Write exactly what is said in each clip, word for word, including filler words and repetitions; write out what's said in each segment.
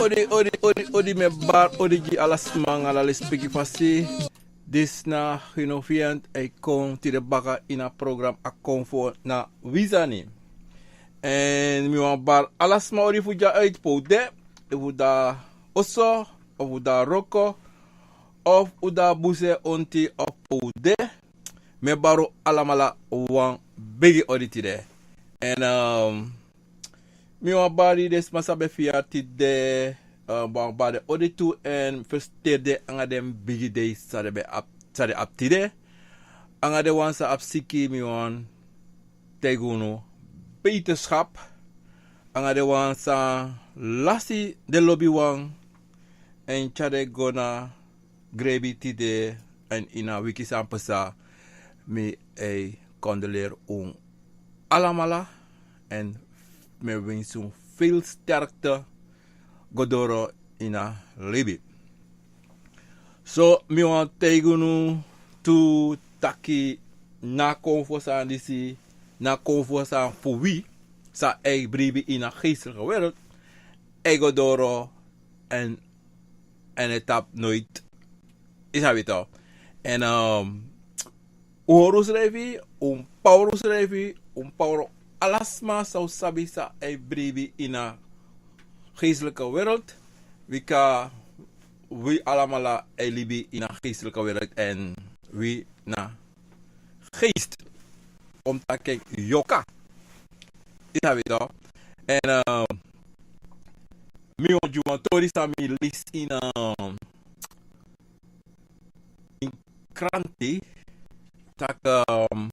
Odi, odi, odi, odi, mi e bari odi gi ala sma nanga ala lespeki fasi. Disi na Gino Viant, a e kon tide baka ini a program A Konfo na Wi Sani. Èn mi wani bari ala sma odi fu dya uit pe un de, efu un de na oso, of un de na wroko, of un de na bus, onti, of pe un de. Mi e bari un alamala wan bigi odi tide. Èn, ehm, mi wani bari den sma san ben firi tide, eh, mi wani bari den odi tu èn felisiteri den nanga den bigi dei san den ben abi, san den abi tide. Nanga den wan san abi siki, mi wani taigi unu beterschap. Nanga den wan san lasi den lobiwan èn tyari den go na grebi tide èn ini a wiki san pasa, mi e kondoleri un alamala èn mi e winsi un veel sterkte go doro ini a libi. So, mi wani taigi unu tu taki na a konfo sani disi, na a konfo sani fu wi, san e bribi ini a geestelijke wereld, e go doro èn, èn e tapu noiti. Yu sabi toch. Èn, ehm, un hori unsrefi, un pawru unsrefi, un pawru ala sma san un sabi san e bribi ini a geestelijke wereld. Bika wi alamala e libi ini a geestelijke wereld èn wi na geest. Un mus taki yoka. Yu sabi toch. Èn, ehm, mi wani gi wan tori san mi leisi ini, ehm, ini kranti, taki, ehm,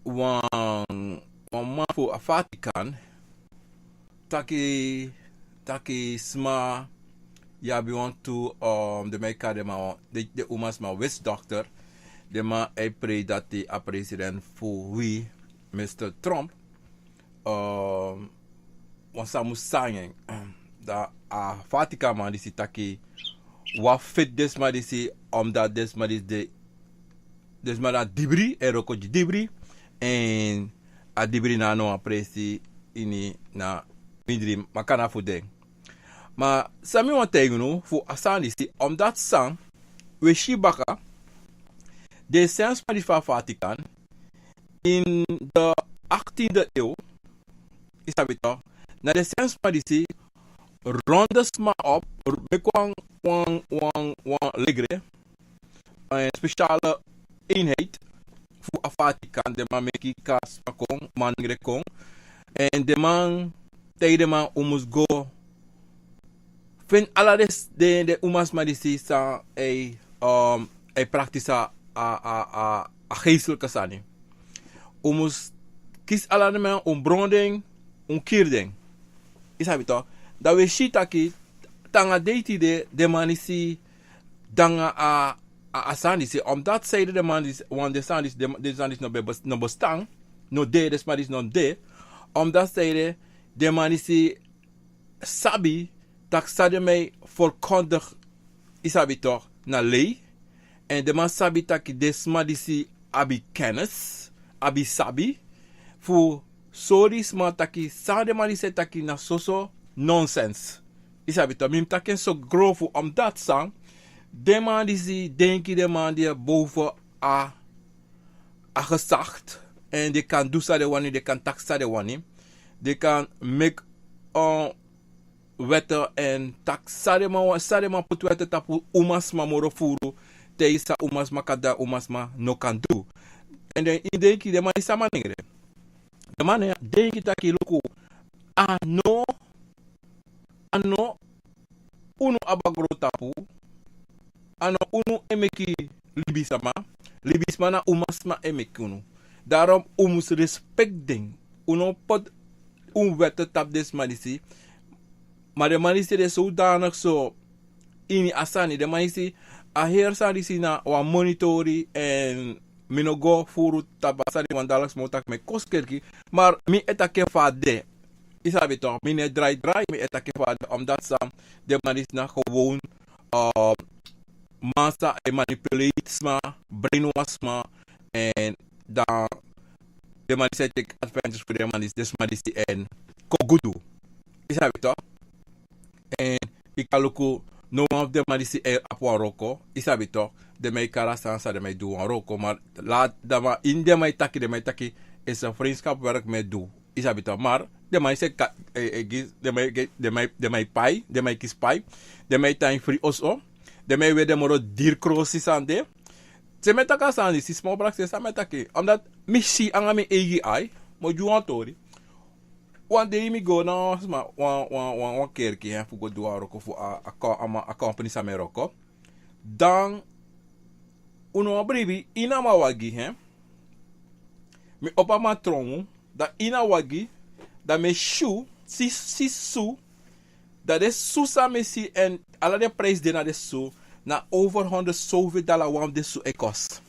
wan, wan man fu a Vatican, taki, taki sma, yu abi wantu, um, den man e kari den man, den, den umasma witchdoctor, den man e prei dati a president fu wi, mister Trump, um, wan sani mus sani en. Dan a Vatican man disi taki, wi e feti den sma disi, omdat den sma disi de, den sma na dibri, e wroko gi dibri, èn a dibri na no wan presi ini na mindri makandra fu den. Ma san mi wani taigi unu fu a sani disi, omdat san, wi e si baka, den srefi sma disi fu a Vatican, in de achttiende eeuw, yu sabi toch, na den srefi sma disi ronde sma op, meki wan, wan, wan, wan legre, een speciale eenheid fu a Vatican, den man meki kari sma kon, manengre kon. Èn den man taigi den man un mus go feni ala den, den, den umasma disi san e, um, e praktisi a, a, a, a geestelijke sani. Un mus kisi ala den man, un bron den, un kiri den. Yu sabi toch. Dan wi e si taki te nanga dei tide, den man disi de nanga a, a, a sani disi, omdat san ede den man disi, want den sani disi, den, den sani disi no ben bes-, no bestaan, no de, den sma disi no de, omdat san ede den man disi sabi taki san den man e verkondig, yu sabi toch, na lei. Èn den man sabi taki den sma disi abi kennis, abi sabi, fu sori sma taki san den man disi e taki na soso nonsens. Yu sabi toch, mi mus taki en so grofu, omdat san, den man disi denki den man di e boven a, a gezag, èn den kan du san den wani, den kan taki san den wani, den kan meki, eh, wèt èn taki san den man wa-, san den man poti wèt tapu umasma moro furu, te san umasma kan du, umasma no kan du. Èn den, yu denki den man disi a manengre. Den man e denki taki luku, a no, a no unu abi a grontapu, a no unu e meki libisma, libisma na umasma e meki unu. Daarom un mus respect den. Un no poti un wèt tapu den sma disi. Ma den man disi de zodanig so ini a sani. Den man disi, a heri sani disi na wan monitori, èn mi no go furu tapu a sani, want dati sma o taki mi e kosi kerki. Ma mi e taki en fa a de. Yu sabi toch, mi no e drai drai, mi e taki en fa a de, omdat san, den man disi na gewoon, eh, man san e manipulate sma, brainwash sma, èn dan den man disi e teki advantage fu den man disi, den sma disi, èn kon gudu. I sabi toch? En i kan luku, no wan fu den man disi e abi wan wroko, i sabi toch? Den man e kari a sani san den man e du wan wroko, ma la, den man, ini den man e taki, den man e taki, is een vriendschapswerk mi e du. I sabi toch? Maar den man e seni ka-, e, e gi, den man e gi, den man e, den man e pai, den man e kisi pai, den man e tan ini fri oso, den man e weri den moro diri krosi sani de. Te mi e taki a sani disi, sma o prakseri san mi e taki. Omdat mi si nanga mi eigi ai, mi o gi wan tori. Wan dei mi go na wan sma, wan, wan, wan, wan kerki, hè, fu go du wan wroko fu a, a ko-, a ma-, a kompani san mi e wroko. Dan, unu wan bribi, ini a man wagi, hè. Mi opo a man trongu, dan ini a wagi, dan mi e si, si, si su, dan den su san mi si, en ala den prijs de na den su, na over honderd zoveel dollar wan fu den su e kost.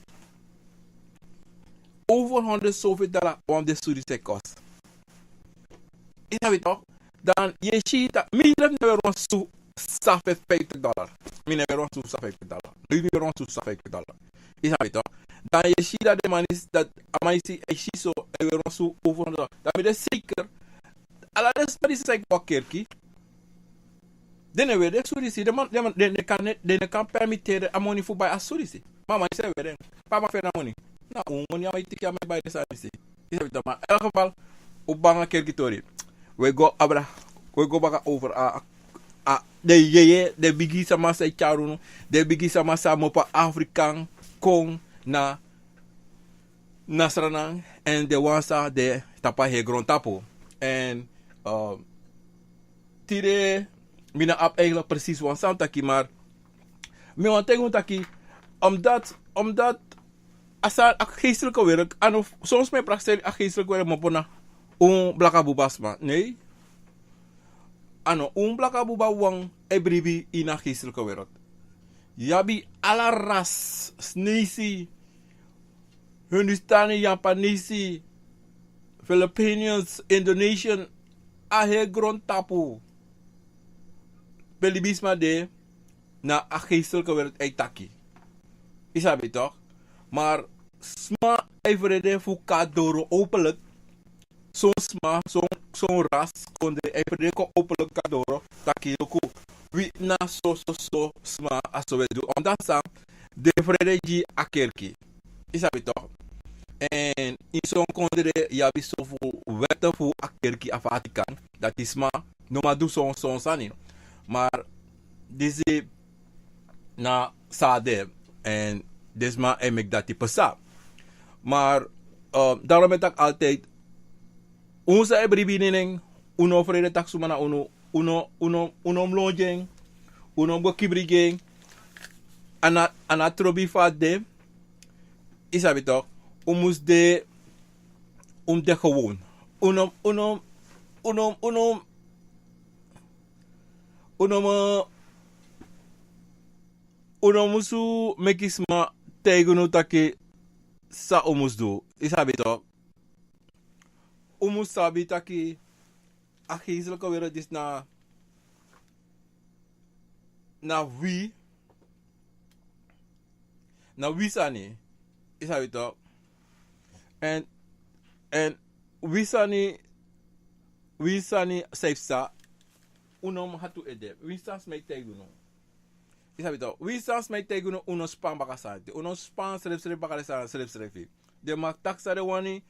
Over honderd zoveel dollar wan fu den su disi e kost. I sabi toch? Dan yu e si taki, mi srefi no e weri wan su san fu vijftig dollar. Mi no e weri wan su san fu vijftig dollar. No, mi no e weri wan su san fu vijftig dollar. I sabi toch? Dan yu e si dati den man disi, dati a man disi e si so, e weri wan su over honderd dollar. Dan mi de zeker, ala den sma disi san e go a kerki, den no e weri den su disi, den man, den man, den, den kan, den no kan permitteri a moni fu bai a su disi. Ma a man disi e weri en. Pe a man feni a moni? Na un moni a man e teki, a man e bai den sani disi. I sabi toch, ma in elk geval, un banga kerki tori. We go abra, we go baka over a, a, den yeye, den bigi sama san e tyari unu, den bigi sama san mu opo Afrikan kon na, na Sranan, en den wan san de tapu a heri grontapu. En, eh, tide, mi no abi eigenlijk precies wan sani taki, maar mi wani taigi unu taki, omdat, omdat a sani, a geestelijke wereld, a no, soms mi e prakseri a geestelijke wereld mu opo na un blaka buba sma. Nee. A no un blaka buba wawan e bribi ini a geestelijke wereld. Yu abi ala ras, Sinesi, Hindustani, Japanesi, Filipinians, Indonesian, a heri grontapu. Pe libisma de, na a geestelijke wereld e taki. I sabi toch? Maar sma e frede fu kon doro openlijk. Son sma, son, son ras, kondre, e frede kon openlijk kon doro, taki luku, wi na so, so, so sma, a so wi e du. Omdat san, den frede gi a kerki. I sabi toch? En ini son kondre, yu abi so fu wet fu a kerki, a Vatican, dati sma no man du son, son sani. Maar disi na san de, en den sma e meki dati pasa. Maar, eh, daarom mi e taki altijd, un san e bribi ini en, un no frede taki suma na unu, un no, un no, un no mu lon gi en, un no mu go kibri gi en, a na, a na trobi fu a de, i sabi toch, un mus de, un de gewoon. Un no, un no, un no, un no, un no mu, un no musu meki sma taigi unu taki san un mus du. I sabi toch? Un mus sabi taki a geestelijke wereld disi na, na wi, na wi sani. I sabi toch? En, en wi sani, wi sani san yu psa, un no mu hati un ede. Wi san sma e taigi unu. I sabi toch, wi san sma e taigi unu, un no span baka sani. Un no span srefsrefi baka den sani srefsrefi. Den mag taki san den wani,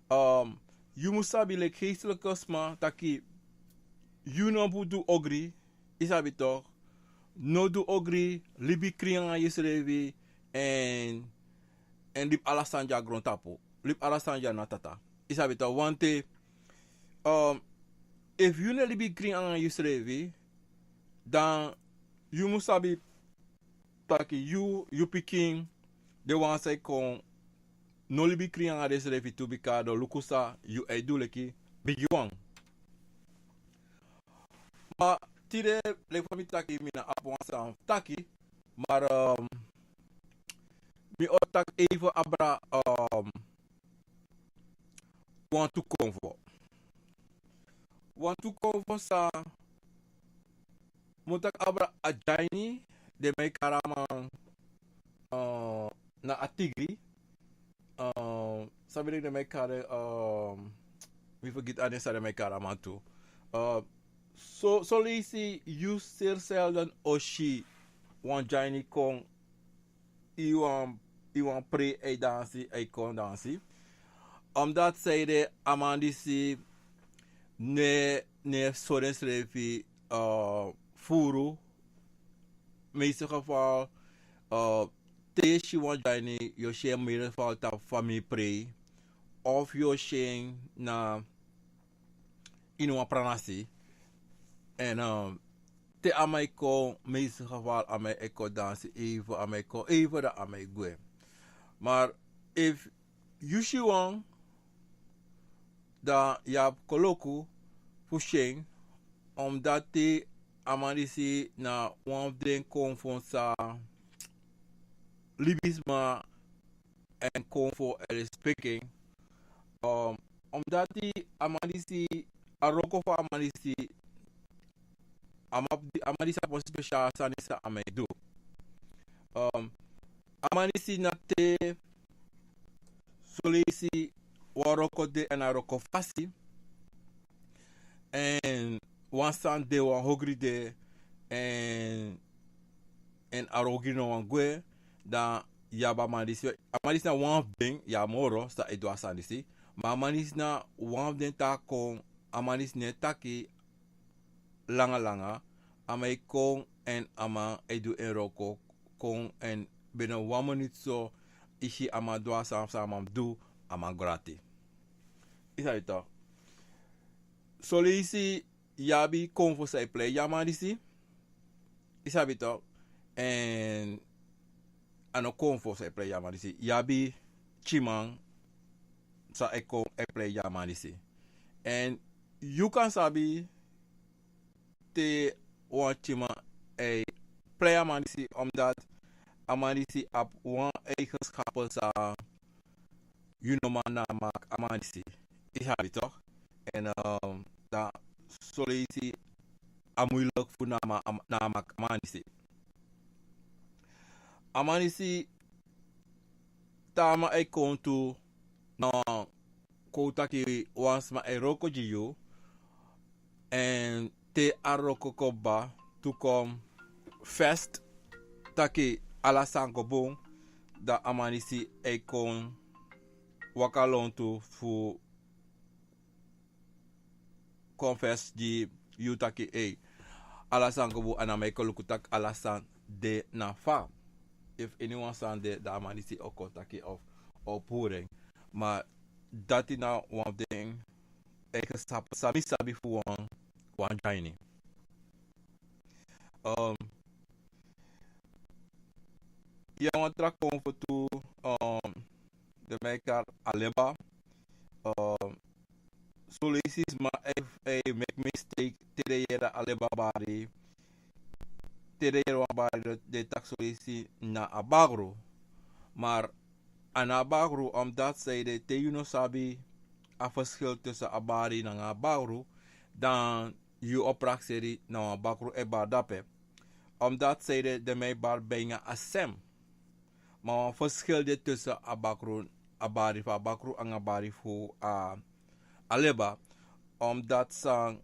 um, yu mus sabi leki geestelijke sma taki yu no mus du ogri, i sabi toch, no du ogri, libi krin nanga yusrefi, en, en libi ala sani di a grontapu, libi ala sani di a na tata. I sabi toch, want, um, efu yu no e libi krin nanga yusrefi, dan yu mus sabi taki yu, yu pikin, den wan san e kon, no libi krin nanga densrefi tu, bika den o luku san yu e du leki bigiwan. Ma tide, leki fa mi taki, mi no abi wan sani fu taki, maar, um, mi o taki even abra, um, wantu konfo. Wantu konfo san mi o taki abra a dyaini, den man e kari a man, uh, na a tigri, uh, san mi denki den man e kari, um, mi fergiti a nen san den man e kari a man tu. Uh, So, so leisi yu seri selden o si wan dyaini kon, i wan, i wan prei e dansi, e kon dansi. Omdat seide a man disi ne, ne so densrefi, eh, furu. Meeste geval, eh, te yu si wan dyaini, yu o si en meeste geval tapu famiri prei. Of yu o si en na ini wan pranasi. En, eh, te a man e kon, meeste geval a man e kon dansi even, a man e kon even, dan a man e gwe. Maar efu yu si wan, dan yu abi koloku fu si en, omdat a man disi na wan fu den konfo san libisma en konfo e respeki en. Um, omdat a man disi, a wroko fu a man disi, a man, a man disi abi wan spesial sani san a man e du. Um, a man disi na te soleisi wan wroko de, èn a wroko fasi, èn wan sani de, wan ogri de, èn, èn a ogri no wani gwe, dan yu abi a man disi. A man disi na wan fu den, yu abi moro san e du a sani disi. Ma a man disi na wan fu den taki kon, a man disi no e taki langa langa, a man e kon èn a man e du en wroko, kon èn binnen wan minuut so, i si a man du a sani san a man mus du, a man go dati. I sabi toch. Soleisi yu abi konfo san e prei gi a man disi. I sabi toch. Èn a no konfo san e prei gi a man disi. Yu abi tyiman san e kon e prei gi a man disi. Èn yu kan sabi te wan tyiman e prei a man disi, omdat a man disi abi wan eigenschappen san yu no man namaki a man disi. I sabi toch. Èn, um, dan soleisi a moeilijk fu nama, am-, namaki a man disi. A man disi te a man e kon tu, no, kon taki wan sma e wroko gi yu, èn te a wroko kon kaba, tu kon fest, taki ala sani go bun, dan a man disi e kon waka lontu fu kon fest gi yu taki, ei, ala sani go bun, èn a man e kon luku taki ala sani de na fa. Efu iniwan sani de, dan a man disi o kon taki of o puru en. Ma dati na wan fu den eigenschappen san mi sabi fu wan, wan dyaini. Um, yu abi wan tra konfo tu, um, den man e kari aleba. Um, soleisi sma e, e meki mistake te den yere aleba bari. Te den yere wan bari, den, den taki soleisi na a bakru. Maar a no a bakru, omdat seide te yu no sabi a verschil tussen a bari nanga a bakru, dan yu o prakseri na wan bakru e bari dape. Omdat seide den man e bari bijna a sem. Ma wan verschil de tussen a bakru, a bari fu a bakru nanga a bari fu a, a leba. Omdat san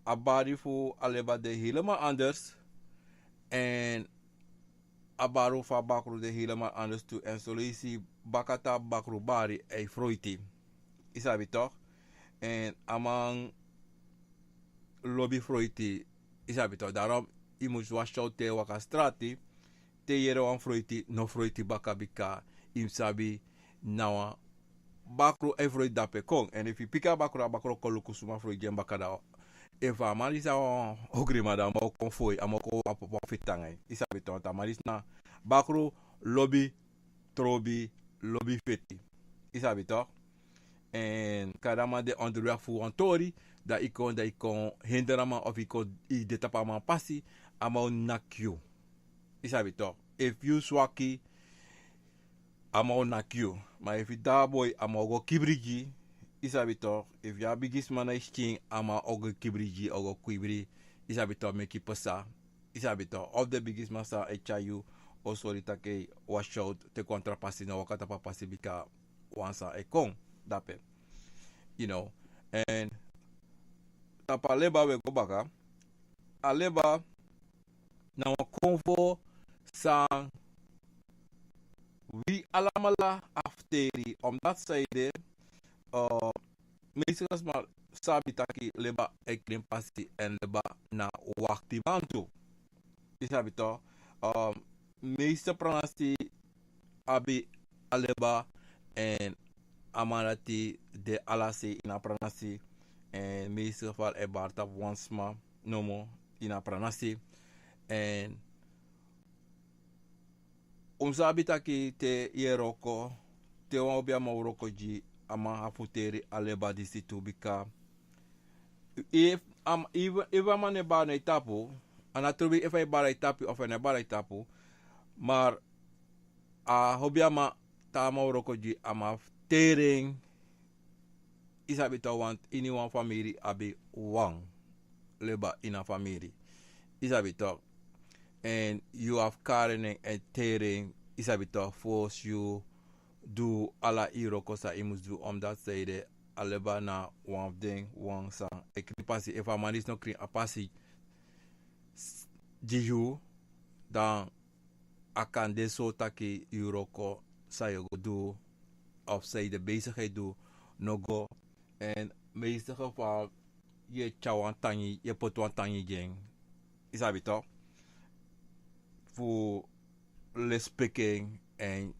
a bari fu a leba de helemaal anders. En a bari fu a bakru de helemaal anders tu. En soleisi baka te a bakru bari e froiti. I sabi toch? En a man lobi froiti, i sabi toch. Daarom i mus wasi out te waka strati, te yere wan froiti, no froiti baka, bika i mus sabi na wan bakru e froiti dape kon. En efu i piki a bakru, a bakru o kon luku suma froiti gi en baka, dan efu a man disi na wan ogriman, dan a man o kon fu yu, a man o kon wan, wan feti nanga yu. I sabi toch, a man disi na bakru lobi trobi, lobi feti. I sabi toch? En kande a man de onderweg fu wan tori, dan i kon, dan i kon hinder a man of i kon, i de tapu a man pasi, a man o naki yu. I sabi toch? Efu yu swaki, a man o naki yu. Ma efu i de bun, a man o go kibri gi yu. I sabi toch? Efu yu abi bigi sma na yu skin, a man o go kibri gi yu, o go kibri. I sabi toch, meki pasa. I sabi toch, of den bigisma san e tyari yu o sori taki, wasi out, teki wan tra pasi, no waka tapu a pasi, bika wan sani e kon dape. You know, en tapu a leba we go baka. A leba na wan konfo san wi alamala afteri, omdat zij de, eh, meeste sma sabi taki leba e krin pasi en leba na waktiman tu. I sabi toch, eh, meeste pranasi abi a leba en a man dati de ala sei ini a pranasi. En meeste geval e bari tapu wan sma nomo ini a pranasi. En un sabi taki te yu e wroko, te wan obiaman wroko gi, a man abi fu teri a leba disi tu bika efu a man no e bari na yu tapu, a no trobi efu a e bari na yu tapu of a no e bari na yu tapu. Maar a obiaman, te a man wroko gi, a man fu teri en. I sabi toch, want ini wan famiri abi wan leba ini a famiri. I sabi toch. En yu abi fu kari en en teri en, i sabi toch, fosi yu du ala yu wroko san yu mus du, omdat zij de a leba na wan fu den wan san e krin pasi. Efu a man disi no krin a pasi gi yu, dan a kan de so taki yu wroko san yu o go du of san yu de bezigheid du no go. En meeste geval yu e tyari wan tangi, yu e poti wan tangi gi en. I sabi toch, fu lespeki en en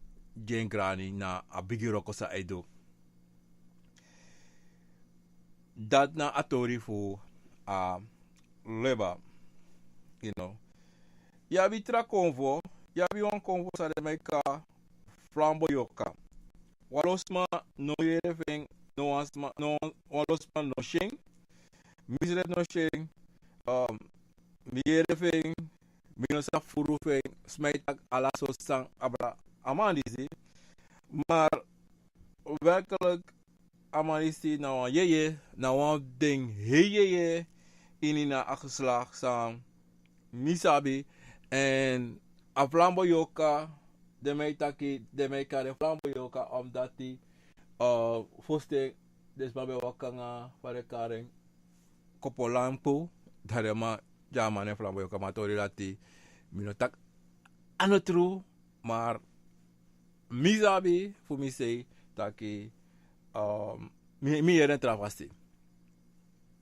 gi en grani na a bigi wroko san a e du. Dati na a tori fu a leba. You know. Yu abi tra konfo, yu abi wan konfo san den e kai flamboyoka. Wan lo sma no yere fu en, no wan sma, no wan lo sma no si en. Mi srefi no si en, um, mi yere fu en, mi no sabi furu fu en, sma e taki ala sortu sani abra a man disi. Maar werkelijk, a man disi na wan yeye, na wan fu den hei yeye ini na a geslacht san mi sabi. En a flamboyoka, den man e taki, den man e kari en flamboyoka, omdat, uh, fosten den sma ben waka nanga, fa den e kari en, kopo lampu, dan den man gi a man nen flamboyoka. Ma a tori dati mi no taki a no tru, maar mi sabi fu mi sei taki, um, mi, mi yere en tra fasi.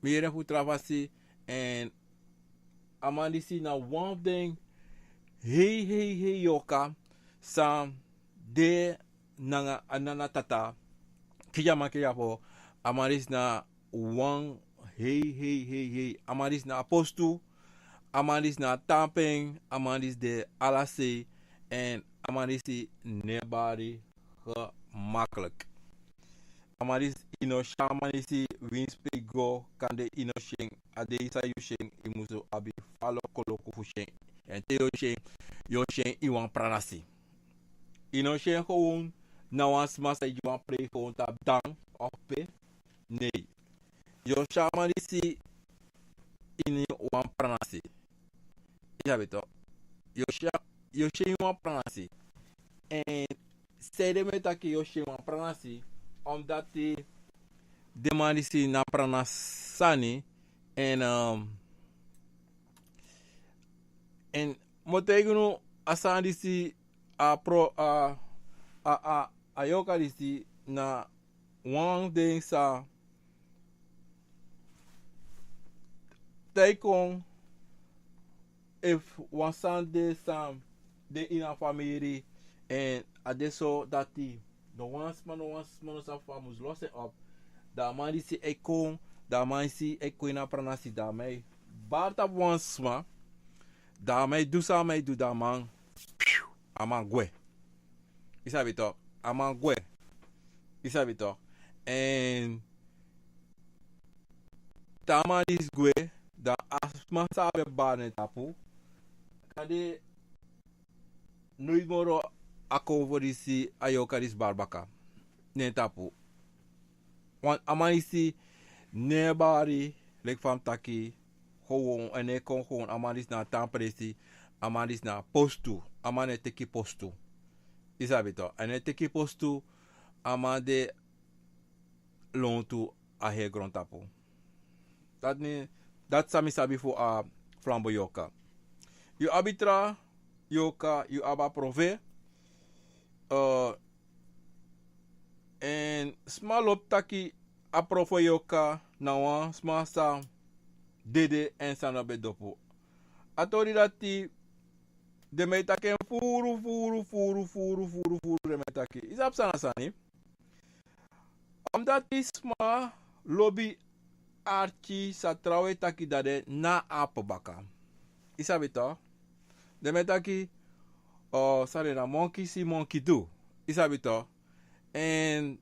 Mi yere en fu tra fasi. En a man disi na wan fu den hei, hei, hei yoka san de nanga a nana tata. Kisi a man kisi a fo. A man disi na wan hei, hei, hei, hei. A man disi na apostu. A man disi na a tanpen. A man disi de ala sei. En a man disi no e bari gemakkelijk. A man disi, yu no si a man disi, winsi pe yu go, kande yu no si en, a dei san yu si en, yu musu abi fa lokoloku fu si en. En te yu o si en, yu o si en ini wan pranasi. Yu no si en gewoon na wan sma san e gi wan prei gewoon tapu dan of pe. Nee. Yu o si a man disi ini wan pranasi. Yu sabi toch. Yu o si a, yu o si en ini wan pranasi. En sanede mi e taki yu o si en ini wan pranasi, omdat den man disi na pranasi sani. En, um, en mi o taigi unu, a sani disi, a pro, a, a, a, a yoka disi na wan fu den san te a e kon, efu wan sani de san de ini a famiri, en a de so dati no wan sma, no wan sma no sabi fa a mus losi en op. Dan a man disi e kon, dan a man disi e kon ini a pranasi, dan a man e bari tapu wan sma, dan a man e du san a man e du, dan a man, piu, a man gwe. Yu sabi toch, a man gwe. Yu sabi toch. En te a man disi gwe, dan a sma san a ben bari na en tapu, kande noiti moro a konfo disi, a yoka disi bari baka na en tapu. Want a man disi no e bari, leki fa mi taki, gewoon, a no e kon gewoon, a man disi na a tan presi, a man disi na postu, a man no e teki postu. Yu sabi toch, a no e teki postu, a man de lontu a heri grontapu. Dati ne, dati san mi sabi fu a flambo yoka. Yu abi tra yoka, yu abi a profe. Eh, èn sma lobi taki a profe yoka na wan sma san dede èn san no ben dopu. A tori dati den ben e taki en furu, furu, furu, furu, furu, furu, den ben e taki. Yu sabi san na sani? Omdati sma lobi arki san trawan e taki, dan den na ape baka. Yu sabi tok? Den ben e taki, o, san den na, monki si monki du. Yu sabi tok? Èn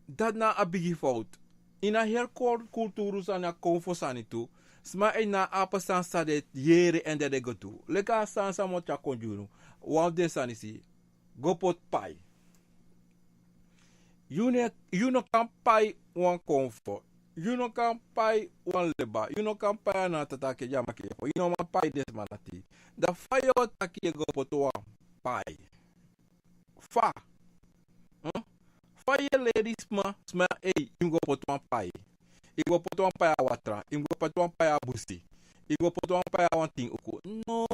dati na a bigi fowtu. Ini a heri kon-, kulturu sani, a konfo sani tu, sma e na ape sani san den yere èn den de go du. Leki a sani san mi o tyari kon gi unu. Wan fu den sani si, go poti pai. Yu no, yu no kan pai wan konfo. Yu no kan pai wan leba. Yu no kan pai a na tata ke dyama ke yefo. Yu no man pai den sma dati. Dan fa yu o taki yu e go poti wan pai? Fa? Hm? Fa yu e leri sma, sma, ei, yu mus go poti wan pai. Yu mus go poti wan pai a watra. Yu mus go poti wan pai a busi. Yu mus go poti wan pai a wan tin uku. No,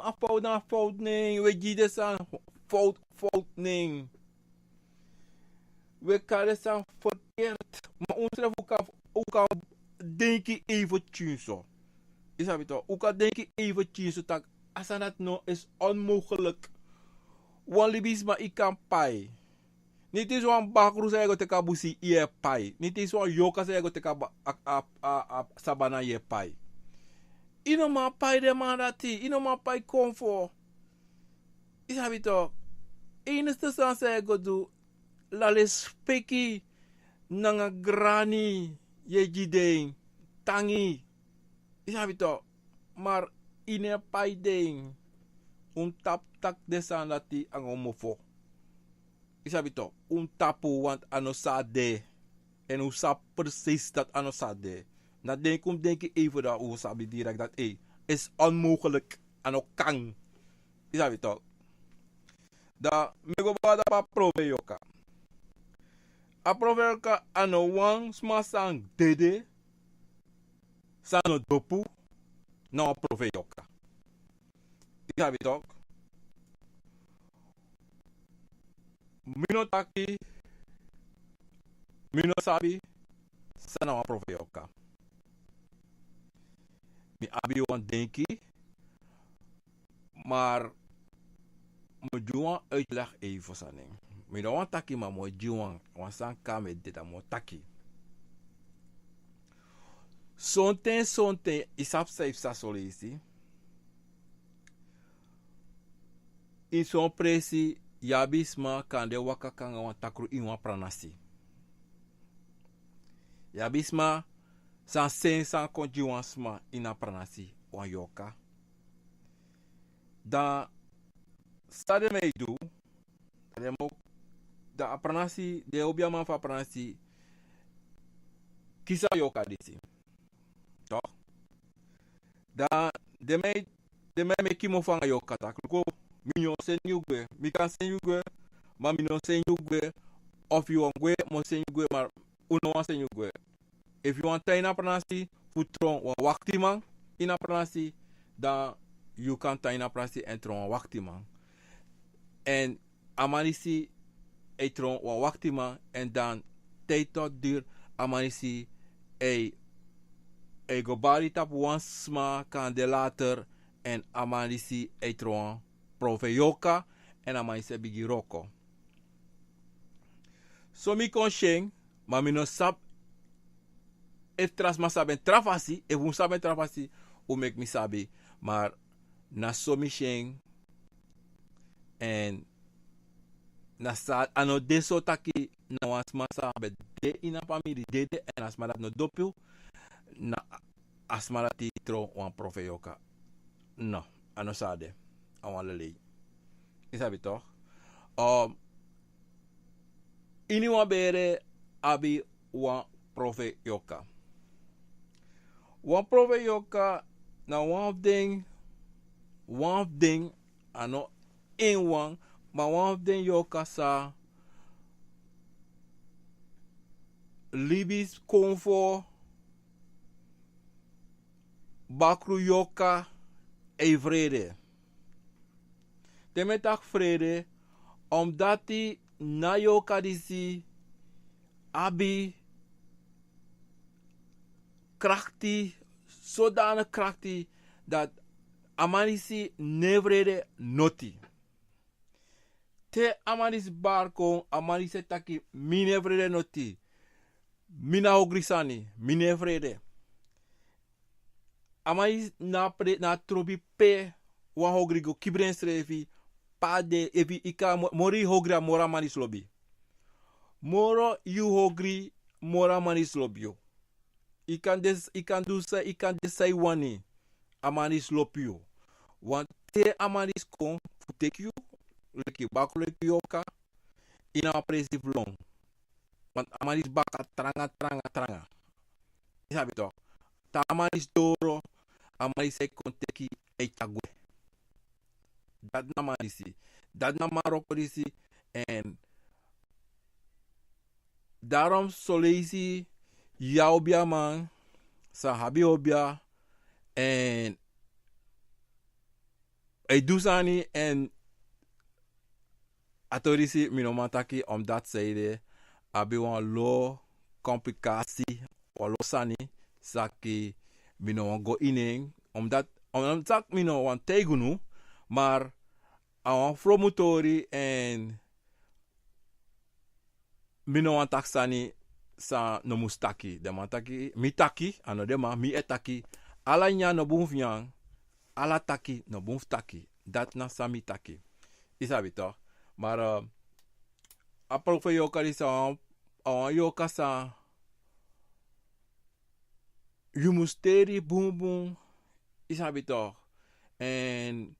a fowtu na fowtu nen. Wi e gi den sani fowtu, fowtu nen. Wi e kari den sani ferkert. Ma unsrefi un kan, un kan denki even tyin so. Yu sabi tok, un kan denki even tyin so taki a sani dati no is onmogelijk. Wan libisma yu kan pai. Niti wan bakru san yu e go teki a busi yu e pai. Niti wan yoka san yu e go teki a ba-, a, a, a, a sabana yu e pai. Yu no man pai den man dati, yu no man pai konfo. Yu sabi tok, enigste sani san yu e go du, lespeki nanga grani yu e gi den, tangi. Yu sabi tok, ma yu no e pai den. Un mus tapu taki den sani dati nanga un mofo. Yu sabi tok, un mus tapu, want a no sa de. Èn un sabi precies dati a no sa de. Na denki un mus denki even, dan un sabi direct dati, ei, is onmogelijk, a no kan. Yu sabi tok. Dan mi e go baka dape a profe yoka. A profe yoka a no wan sma san dede, san no dopu, na wan profe yoka. Yu sabi tok. Mi no taki, mi no sabi san na wan profe yoka. Mi abi wan denki, ma mi o gi wan uitleg even fu sani. Mi no wani taki, ma mi o gi wan, wan sani kan mi e de, dan mi o taki. Sonten, sonten, yu sabi san yu psa son leisi. Ini son presi yu abi sma kande waka kon nanga wan takru ini wan pranasi. Yu abi sma san seni sani kon gi wan sma ini a pranasi, wan yoka. Dan san den man e du, dan den man, dan a pranasi, den obiaman fu a pranasi kisi a yoka disi. Tok. Dan den man e, den man e meki mofu nanga yoka taki, luku, mi no o seni yu gwe, mi kan seni yu gwe, ma mi no o seni yu gwe, of yu wani gwe, mi o seni yu gwe, ma un no wani seni yu gwe. Efu yu wani tan ini a pranasi fu tron wan waktiman ini a pranasi, dan yu kan tan ini a pranasi èn tron wan waktiman. Èn a man disi e tron wan waktiman, èn dan te yu tok diri, a man disi e, e go bari tapu wan sma kande later, èn a man disi e tron wan profe yoka, èn a man disi e bigin wroko. So mi kon si en, ma mi no sabi efu tra sma sabi en tra fasi, efu un sabi en tra fasi, un meki mi sabi, ma na so mi si en. Èn na san, a no de so taki na wan sma san ben de ini a famiri dede, èn a sma dati no dopu, na a sma dati tron wan profe yoka. No, a no san a de. A wan lelei. Yu sabi tok? Um, ini wan bere abi wan profe yoka. Wan profe yoka na wan fu den, wan fu den, a no en wan, ma wan fu den yoka san libi konfo bakru yoka e frede. Te mi e taki frede, omdati na yoka disi abi krakti, sodani krakti, dati a man disi no e frede noti. Te a man disi bari kon, a man disi e taki: "Mi no e frede noti. Mi na ogri sani, mi no e frede." A man disi na pre-, na trobi pe wan ogri go kibri ensrefi, pe a de, efu i kan mo-, moro i ogri, a moro a man disi lobi. Moro yu ogri, moro a man disi lobi yu. I kan de, i kan du san, i kan de san i wani, a man disi lobi yu. Want te a man disi kon fu teki yu, leki bakru, leki yoka, i na wan presi fu lon. Want a man disi baka tranga, tranga, tranga. I sabi tok. Te a man disi doro, a man disi e kon teki, e tyari gwe. Dati na a man disi. Dati na a man wroko disi. En daarom soleisi yu abi a man san abi obia, en a e du sani, en a tori disi mi no man taki, omdati san ede abi wan lo komplikasi, wan lo sani san mi no wan go ini en, omdati, omdati mi no wan taigi unu, maar a wan fromu tori, en mi no wan taki sani san no mus taki. Den man taki, mi taki, a no den man, mi e taki. Ala nyan no bun fu nyan, ala taki no bun fu taki. Dati na san mi taki. I sabi tok. Maar, eh, a profe yoka disi a wan, a wan yoka san yu mus teri bunbun, i sabi tok. En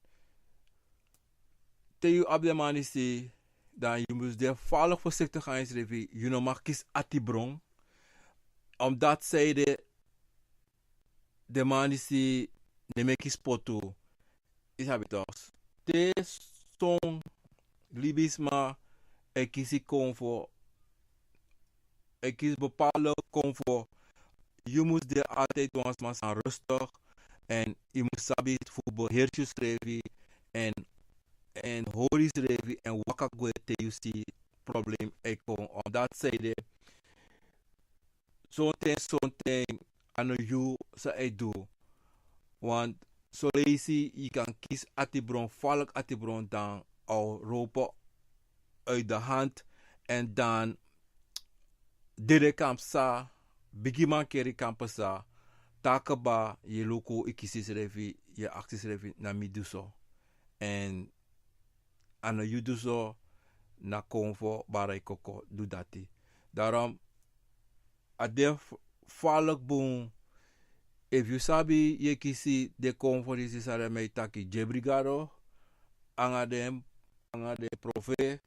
te yu abi den man disi, dan yu mus de falek voorzichtig nanga yusrefi. Yu no mag kisi atibron. Omdati san ede den man disi no e meki spotu. I sabi tok. Te son libisma e kisi konfo, e kisi bepaalde konfo, yu mus de altijd wan sma san rustig, en yu mus sabi fu beheersi yusrefi, en, en hori yusrefi, en waka gwe te yu si problem e kon. Omdati san ede sonten, sonten a no yu san e du. Want soleisi yu kan kisi atibron, falek atibron, dan a o lopen uit de hand, en dan dede kan psa, bigiman keri kan psa, te a kaba yu luku, yu kisi yusrefi, yu aksi yusrefi: "Na mi du so?" En a no yu du so, na konfo bari yu koko du dati. Daarom a de f-, falek bun, efu yu sabi yu e kisi den konfo disi, san den man e taki, dyebri gado, nanga den, nanga den profe,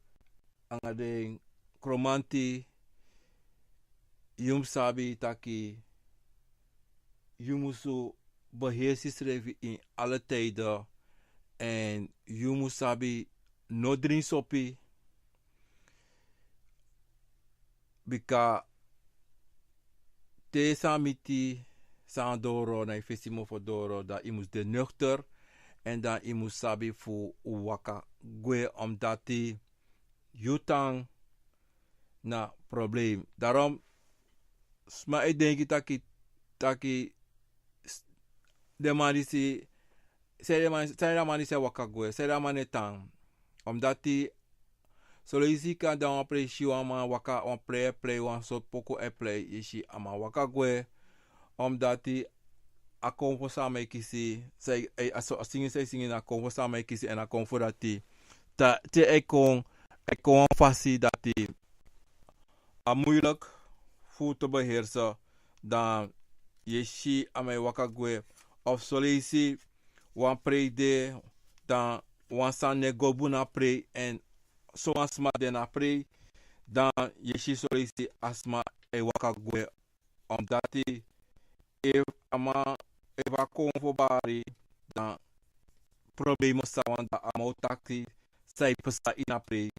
nanga den kromanti, yu mus sabi taki yu musu beheersi yusrefi in alle tijden, en yu mus sabi no dringi sopi, bika te san miti, san doro na yu fesi mofo doro, dan yu mus de nuchter, en dan yu mus sabi fu waka gwe, omdati yu tan na problem. Daarom sma e denki taki, taki s-, den man disi, san den man, san den man disi e waka gwe, san den man e tan. Omdati soleisi yu kan de na wan presi, wan man waka, wan prei, prei wan sortu poku e prei, yu si a man waka gwe. Omdati a konfo san a man e kisi, san e, a so, a singi san e singi na a konfo san a man e kisi, en a konfo dati, te, te a e kon, a e kon wan fasi dati a moeilijk fu te beheersen, dan yu e si a man e waka gwe. Of soleisi wan prei de, dan wan sani no e go bun na a prei, en so wan sma de na a prei, dan yu e si soleisi a sma e waka gwe. Omdati efu a man, efu a konfo bari, dan problema sa wani, dan a man o taki san e pasa ini a prei,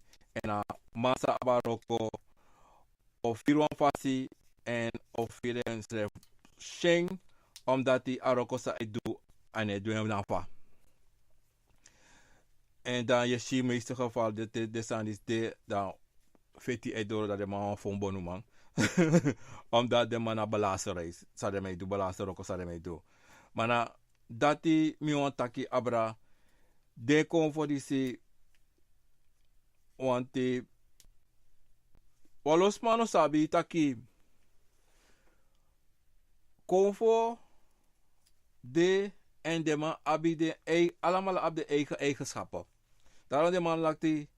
en a man san abi a wroko o firi wan fasi, en o firi ensrefi syen, Omdati a wroko san a e du, a no e du en na fa. En dan yu e si meeste geval de, de, de sani disi de, dan feti e doro dati den man wan fon bonuman. Omdati den man na balaster reis, san den man e du, balaster wroko san den man e du. Ma na dati mi wani taki abra, den konfo disi, wanti wan lo sma no sabi taki konfo de, en den man abi den ei-, alamala abi den eigen eigenschappen. Daarom den man lakti,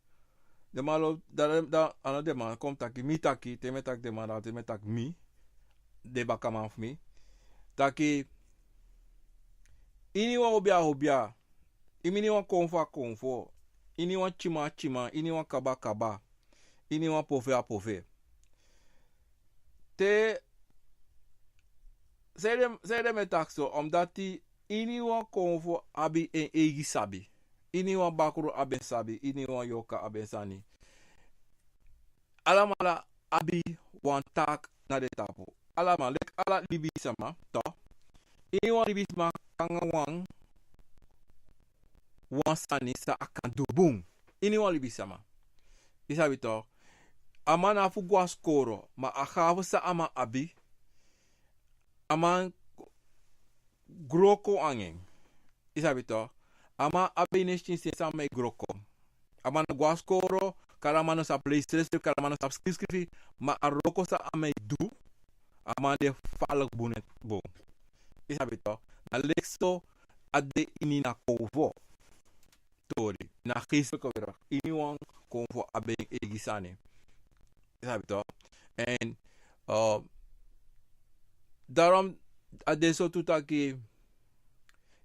den man lo, daarom, da, a no den man kon taki, mi taki, te mi e taki den man, dan te mi e taki mi, den bakaman fu mi. Taki, iniwan obia obia, iniwan konfo a konfo, iniwan tyima a tyima, iniwan kaba a kaba, iniwan pove a pove. Te, sanede, sanede mi e taki so, omdati iniwan konfo abi en eigi sabi. Iniwan bakru abi en sabi, iniwan yorka abi en sani. Alamala abi wan taak na den tapu. Alamala, leki ala libisma, toch? Iniwan libisma kan nanga wan, wan sani san a kan du bun. Iniwan libisma. I sabi toch? A man na fu go na skoro, ma a gaven san a man abi, a man gro kon nanga en. I sabi toch? A man abi nesten sensi a man e gro kon. A man no go na skoro, kaba a man no sabi leisi, kaba a man no sabi skrifi skrifi, ma a wroko san a man e du, a man de falek bun neti bun. I sabi toch? Na leki so a de ini na konfo tori, na geestelijke wereld. Iniwan konfo abi en eigi sani. I sabi toch? En, eh, daarom a de so tu taki,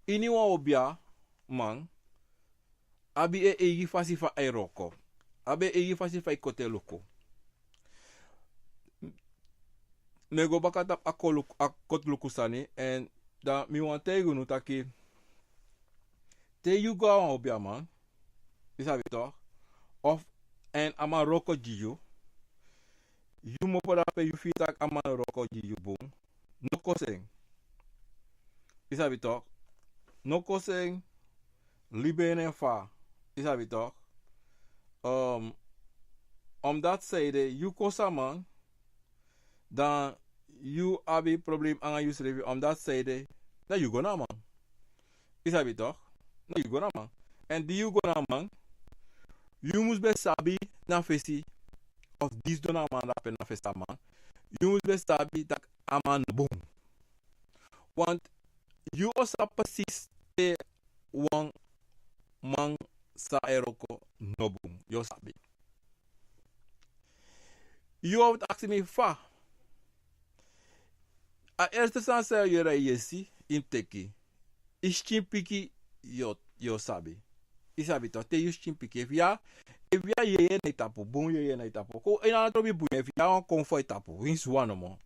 iniwan obiaman abi en eigi fasi fa a e wroko. Abi en eigi fasi fa a e koti luku. Mi e go baka tapu a koti luku, a koti luku sani, en dan mi wani taigi unu taki, te yu go na wan obiaman, i sabi toch, of, en a man wroko gi yu, yu mu opo dape, yu firi taki a man wroko gi yu bun, no kosi en. I sabi toch? No kosi en, libi en fa, i sabi toch? Um, omdati sanede yu kosi a man, dan yu abi problem nanga yusrefi, omdati sanede, dan yu go na a man. I sabi toch? Dan yu go na a man. En di yu go na a man, yu mus ben sabi na fesi, of disi don a man dape na fesi a man, yu mus ben sabi taki a man no bun. Want yu o sabi precies te wan man san e wroko no bun. Yu o sabi. Yu o aksi mi fa. A eerste sani san yu yere, yu e si, yu mus teki. Yu skin piki, yu o, yu o sabi. I sabi toch, te yu skin piki. Efu yu a, efu yu a yeye na yu tapu, bun yeye na yu tapu. Kon, yu no abi trobi bun, efu yu a wan konfo a yu tapu, winsi wan nomo.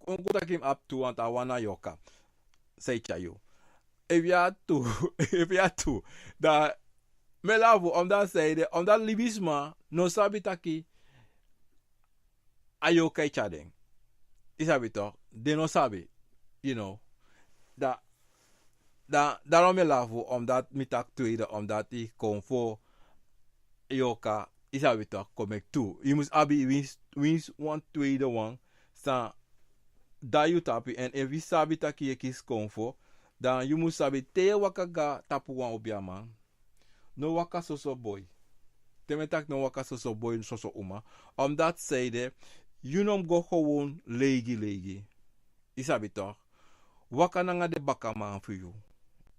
Kon, kon taki mi abi tu, want a wan na yorka san e tyari yu. Efu yu a tu, efu yu a tu, dan mi e lafu, omdati sanede, omdati libisma no sabi taki a yorka e tyari den. I sabi toch, den no sabi, you know. Da, da, daarom mi e lafu, omdati mi taki tweede, omdati konfo, yorka, i sabi toch, kon meki tu. Yu mus abi winsi, winsi wan tweede wan san de na yu tapu, en efu yu sabi taki yu e kisi konfo, dan yu mus sabi te yu e waka go na tapu wan obiaman, no waka soso boi. Te mi e taki no waka soso boi, soso uma. Omdati sanede, yu no mus go gewoon leigi leigi. I sabi toch? Waka nanga den bakaman fu yu.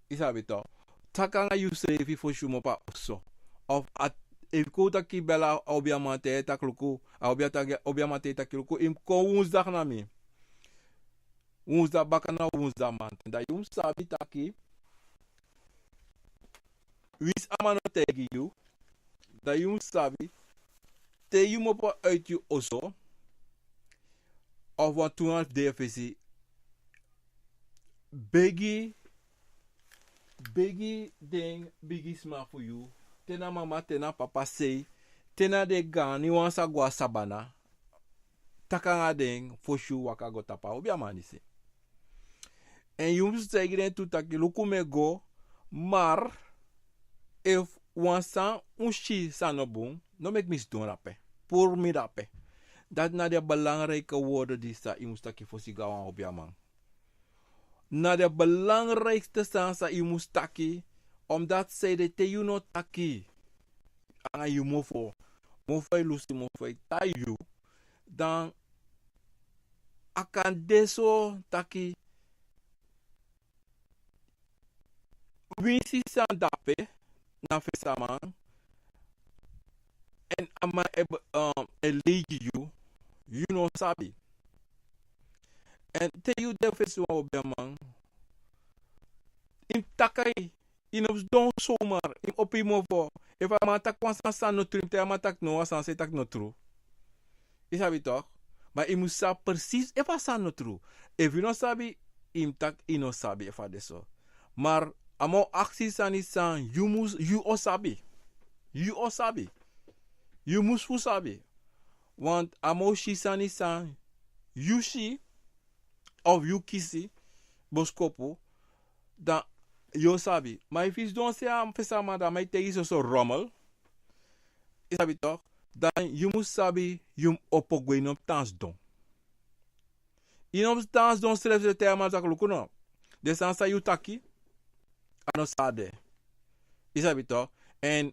I sabi toch? Taki nanga yusrefi fosi yu mu opo a oso. Of a, efu kon taki bel a obiaman te yu e taki luku, a obia taki, obiaman te yu e taki luku, yu mus kon woensdag na mi. Woensdag, baka na woensdag mamanten. Dan yu mus sabi taki, winsi a man no taigi yu, dan yu mus sabi, te yu mu opo uit yu oso, of wantu wan fu den fesi, begi, begi den bigisma fu yu, te na mama, te na papa, sei, te na den gaan, yu wan sa go na sabana, taki nanga den fosi yu waka go tapu a obiaman disi. Èn yu mus taigi den tu taki luku mi e go. Mar efu wan sani un si san no bun, no meki mi sidon dape. Puru mi dape. Dati na den belangriki wordu di san yu mus taki fosi go na wan obiaman. Na den belangrikste sani san yu mus taki. Omdati san ede te yu no taki anga yu mofo, mofo e lusu mofo e tai yu. Dan a kan de so taki winsi san dape na fesi a man. Èn a man e leigi yu, yu no sabi. Èn te yu de fesi wan obiaman, yu mus taki a yu. Yu no mus don somar, yu mus opo yu mofo. Efu a man taki wan sani san no tru, yu mus taigi a man taki no, a sani san yu taki no tru. Yu sabi tok? Ma yu mus sabi presisi efu a sani no tru. Efu yu no sabi, yu mus taki yu no sabi efu a de so. Mar a man o aksi sani san yu mus, yu o sabi. Yu o sabi. Yu mus fu sabi. Want a man o si sani san yu si of yu kisi boskopu, dan yu o sabi. Ma efu yu sidon se a fesi a man dan a man e taigi yu soso romel, yu sabi tok? Dan yu mus sabi yu mus opo gwe, yu no mus tan sidon. Yu no mus tan sidon srefsrefi te a man taki luku no, den sani san yu taki a no san a de. Yu sabi tok? Èn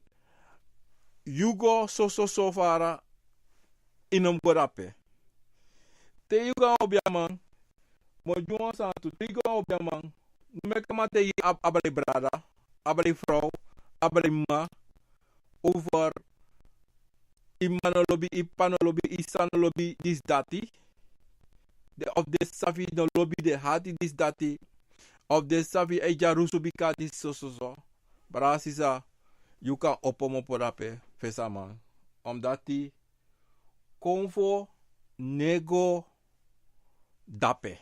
yu go soso so fara, yu no mus go dape. Te yu go na obiaman, mi o gi wan sani tu, te yu go na obiaman, no meki a man taigi yu abra yu brada, abra yu frow, abra yu m'ma, over yu m'ma no lobi, yu p'pa no lobi, yu sisa no lobi disi dati. Den of den sabi no lobi den hati disi dati. Of den sabi e dyarusu bika disi sososo. Brada sisa, yu kan opo mopo dape fesi a man. Omdati konfo no e go dape.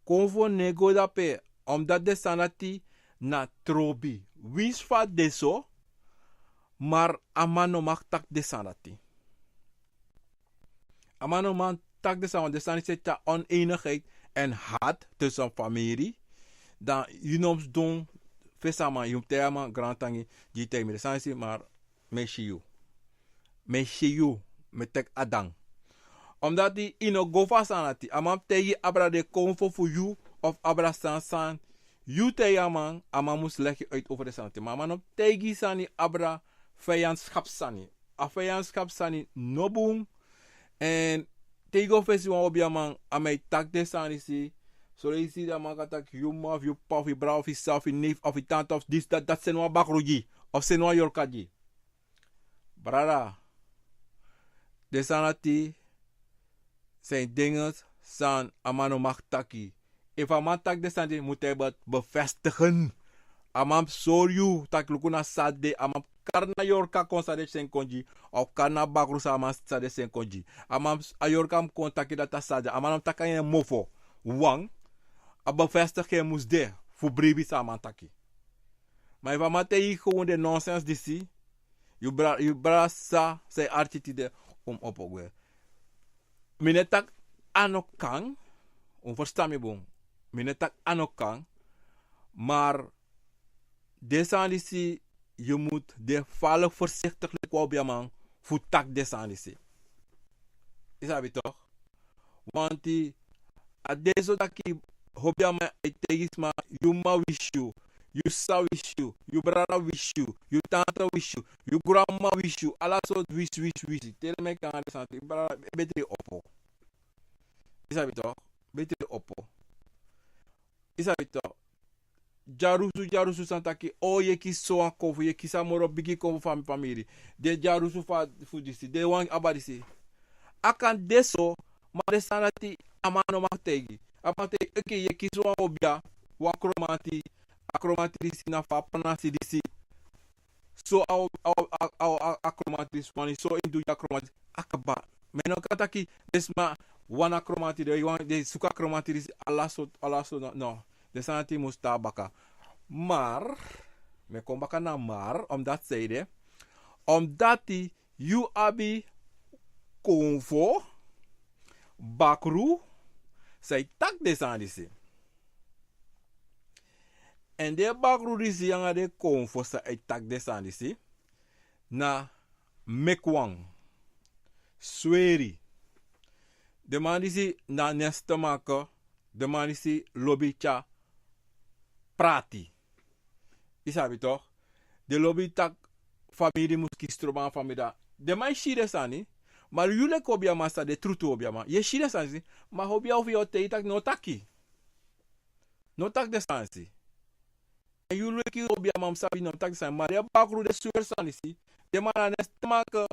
Konfo no e go dape. Omdati den sani dati na trobi. Winsi fa a de so, mar a man no mag taki den sani dati. A man no mag taki den sani, want den sani disi e tyari onenigheid èn hati tusun famiri. Dan yu no mus don fesi a man, yu mus taigi a man grantangi, gi yu taigi mi den sani disi, mar mi e si yu. Mi e si yu, mi e teki a dan. Omdati yu no go fu a sani dati, a man mus taigi yu abra den konfo fu yu of abra san san yu taigi a man, a man mus legi yu uit over den sani dati. Ma a man no mus taigi yu sani abra vijanskap sani. A vijanskap sani no bun. Èn te yu go fesi wan obiaman, a man e taki den sani disi. Soleisi a man kan taki yu m'ma of yu p'pa of yu brada of yu sisa of yu neef of yu tanta of disi dati, dati seni wan bakru gi yu of seni wan yorka gi yu. Brada, den sani dati zijn dingen san a man no mag taki. Efu a man taki den sani dati, yu mus e bevestigen. A man mus sori yu taki luku na san de, a man mus kari na yorka kon san de seni kon gi yu, of kari na bakru san a man san de seni kon gi yu. A man mus, a yorka mus kon taki dati a san de, a man no mus taki a ini en mofo. Wan, a bevestiging mus de fu bribi san a man taki. Ma efu a man taigi yu gewoon den nonsens disi, yu brada, yu brada sisa, san yu arki tide, un mus opo gwe. Mi no e taki a no kan, un ferstan mi bun. Mi no e taki a no kan, mar den sani disi yu mus de fala voorzichtig leki wan obiaman fu taki den sani disi. Yu sabi tok? Want a de so taki obiaman e taigi sma, yu m'ma wisi yu, yu sisa wisi yu, yu brada wisi yu, yu tanta wisi yu, yu granmama wisi yu, ala sortu wisi, wisi, wisi. Te den man e kon nanga den sani dati, brada, betri opo. Yu sabi tok? Betri opo. Yu sabi tok? Dyarusu, dyarusu san taki, o, yu e kisi sowan konfo, yu e kisi a moro bigi konfo fu a famiri. Den dyarusu fu disi, den wani abra disi. A kan de so, ma den sani dati a man no mag taigi. A man taigi, oké, yu e kisi wan obia, wan kromanti, a kromanti disi na fu a pranasi disi. So a, a, a kromanti disi wani, so yu mus du gi a kromanti disi. A kaba. Ma yu no kan taki den sma wani a kromanti, den wani, den suku a kromanti disi, ala so, ala so, no, no. Den sani dati mus tan baka. Mar, mi e kon baka na mar, omdati san ede, omdati yu abi konfo, bakru, san e taki den sani disi. Èn den bakru disi anga den konfo san e taki den sani disi, na meki wan, sweri. Den man disi na nestemake. Den man disi lobi tyari prati. Yu sabi tok? Den lobi taki famiri mus kisi trobi nanga famiri. Den man e si den sani. Ma yu leki obiaman san de trutu obiaman, yu e si den sani disi. Ma obia fu yu o taigi yu taki no taki. No taki den sani disi. Èn yu leki obiaman mus sabi no taki den sani. Ma den bakru den sweri sani disi. Den man na nestemake.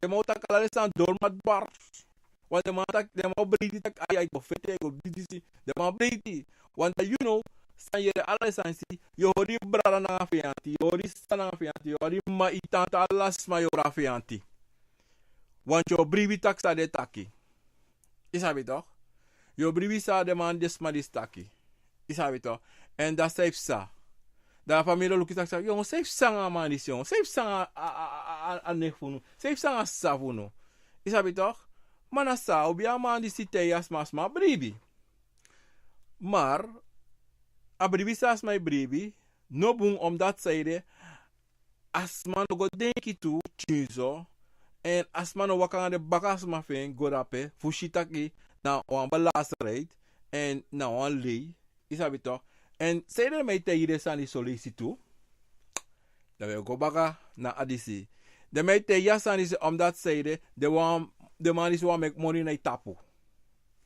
Den man o taki ala den sani dori ma dwars. Wan den man taki den man o breiti taki ai ai go feti ai go didisi. Den man breiti. Wan dan yu no san yere ala den sani disi. Yu o hori brada nanga feyanti, yu o hori sisa nanga feyanti, yu o hori mama, yu tanta, ala sma yu o hori a feyanti. Wan yu o bribi taki san den taki. Yu sabi tok? Yu o bribi san den man den sma disi taki. Yu sabi tok? Èn dan san yu psa? Dan a famiri o luku yu taki san yu o san yu psa nanga a man disi o san yu psa nanga a nefu unu, san yu psa nanga a sisa fu unu? Yu sabi tok? Ma na san obiaman disi taigi a sma a sma bribi. Mar a bribi san a sma e bribi no bun omdati san ede. A sma no go denki tu tyinso. Èn a sma no waka nanga den baka sma fu en go dape fu si taki na wan belasreiti èn na wan lei. Yu sabi tok? Èn sanede mi e taigi den sani disi soleisi tu. Dan wi e go baka na a disi. Den mi e taigi a sani disi omdati sanede den man disi wani meki moni na yu tapu.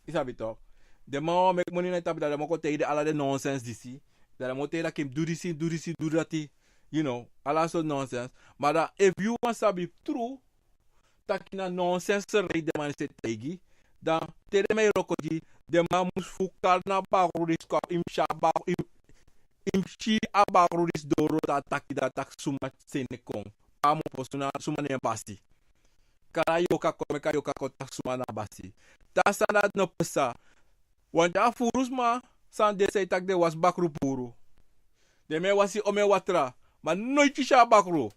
Yu sabi tok? Den man wani meki moni na yu tapu dan den man kon taigi den ala den nonsens disi. Dan den man o taigi yu taki mi du disi du disi du dati. Yu no ala sortu nonsens. Ma dan efu yu wani sabi tru taki na nonsens rei den man disi e taigi, dan te den man e wroko gi den man mus fu kari na bakru disi kon a yu mus si a bakru. Yu mus si a bakru disi doro dan a taki dan a taki suma seni kon. Pe a mus opo suma na en basi. Kari a yoka kon meki a yoka kon taki suma na a basi. Te a sani dati no psa. Wante a furu sma san de san e taki den wasi bakru puru. Den mi e wasi omen watra. Ma noiti yu si a bakru.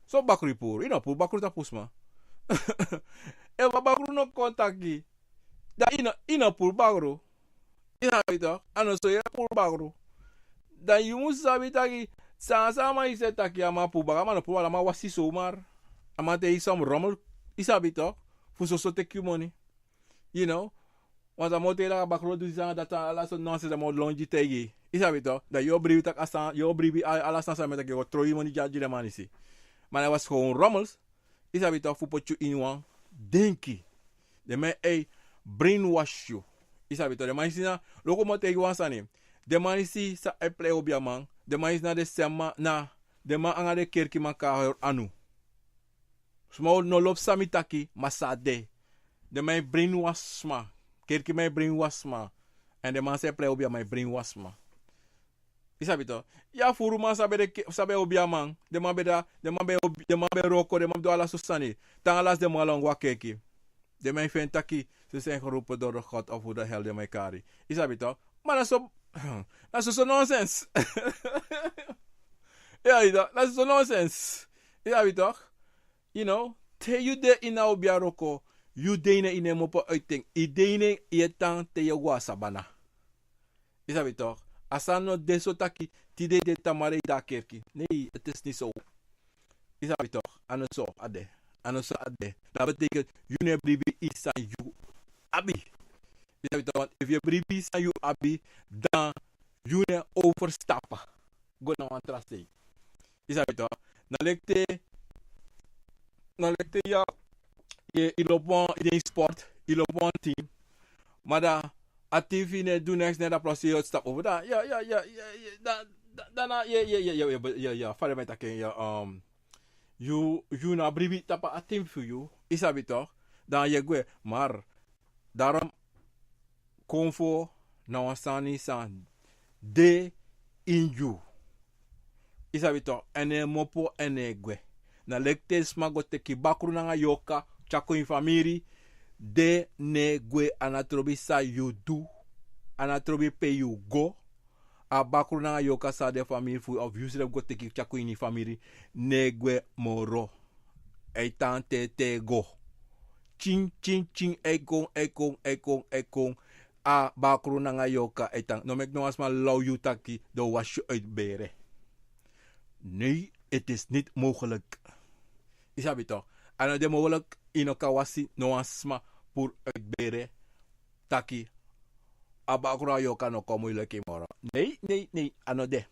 So bakru yu puru yu no puru bakru tapu sma. Efu a bakru no kon taki dan yu no puru bakru. Yu sabi tok? A no so yu e puru bakru. Dan yu mus sabi taki san san a man yu se taki a man puru bakru a man no puru bakru a man wasi somar. A man taigi yu son romel. Yu sabi tok? Fu soso teki yu moni. Yu no? Wan san mi o taigi yu laka bakru o du disi anga dati ala sortu nonsens dan mi o lon gi taigi yu. Yu sabi tok? Dan yu o bribi taki a san yu o bribi ala san san mi e taki yu o tron yu moni gi a gi den man disi. Ma na yu wasi kon romels. Yu sabi tok? Fu poti yu ini wan denki. Den man e brainwash yu. Yu sabi tok? Den man disi na loko mi o taigi wan sani. Den man disi san e plei obiaman den man disi na den sma na den man anga den kerkiman kon na hori anu. Sma no lobi san mi taki ma san a de. Den man e brainwash sma. Kerkiman e brainwash sma. Èn den man san e plei obiaman e brainwash sma. Yu sabi tok? Yu a furu man san ben e obiaman den man ben de a den man ben e wroko den man ben du ala sortu sani. Te anga lasi den man lon go a kerki. Den man e feni taki ze sen geropen doro god of fu de hel den man e kari. Yu sabi tok? Ma na so na soso nonsens. Yu sabi tok? Na soso nonsens. Yu sabi tok? Yu no? Te yu de ini a obi a wroko yu de ini en ini en mopo uiten yu de ini en yu e tan te yu e go na sabana. Yu sabi tok? A sani no de so taki tide yu de tamara yu de a kerki nei eti e sni sow. Yu sabi tok? A no so a de. A no so a de. Dati betekent yu no e bribi ini san yu abi. Yu sabi tok? Efu yu e bribi ini san yu abi dan yu no e overstapa go na wan tra sei. Yu sabi tok? Na leki te na leki te yu lobi wan yu de ini sport yu lobi wan team. Ma dan a team fu yu no e du neks ne dan prosi yu o stap over dan ya ya ya ya ya dan na ya ya ya ya ya ya ya fada mi e taki en ya. Yu no abi bribi tapu a team fu yu. Yu sabi tok? Dan yu e gwe. Mar darom konfo na wan sani san de ini yu. Yu sabi tok? Èn no e mopo èn no e gwe. Na leki te sma go teki bakru nanga yoka tyari kon ini famiri. Den no e gwe a na trobi san yu du. A na trobi pe yu go. A bakru nanga yoka san de famiri fu yu of yusrefi go teki tyari kon ini famiri. No e gwe moro. A e tan te te go. Tyin tyin tyin a e kon a e kon a e kon a e kon. a bakru nanga yorka e tan. No meki no wan sma law yu taki den wasi yu uit bere. Nee, het is niet mogelijk. Yu sabi toch? A no de mogelijk, yu no kan wasi no wan sma puru uit bere taki a bakru a yorka no kon moeilijk moro. Nee, nee, nee, a no de.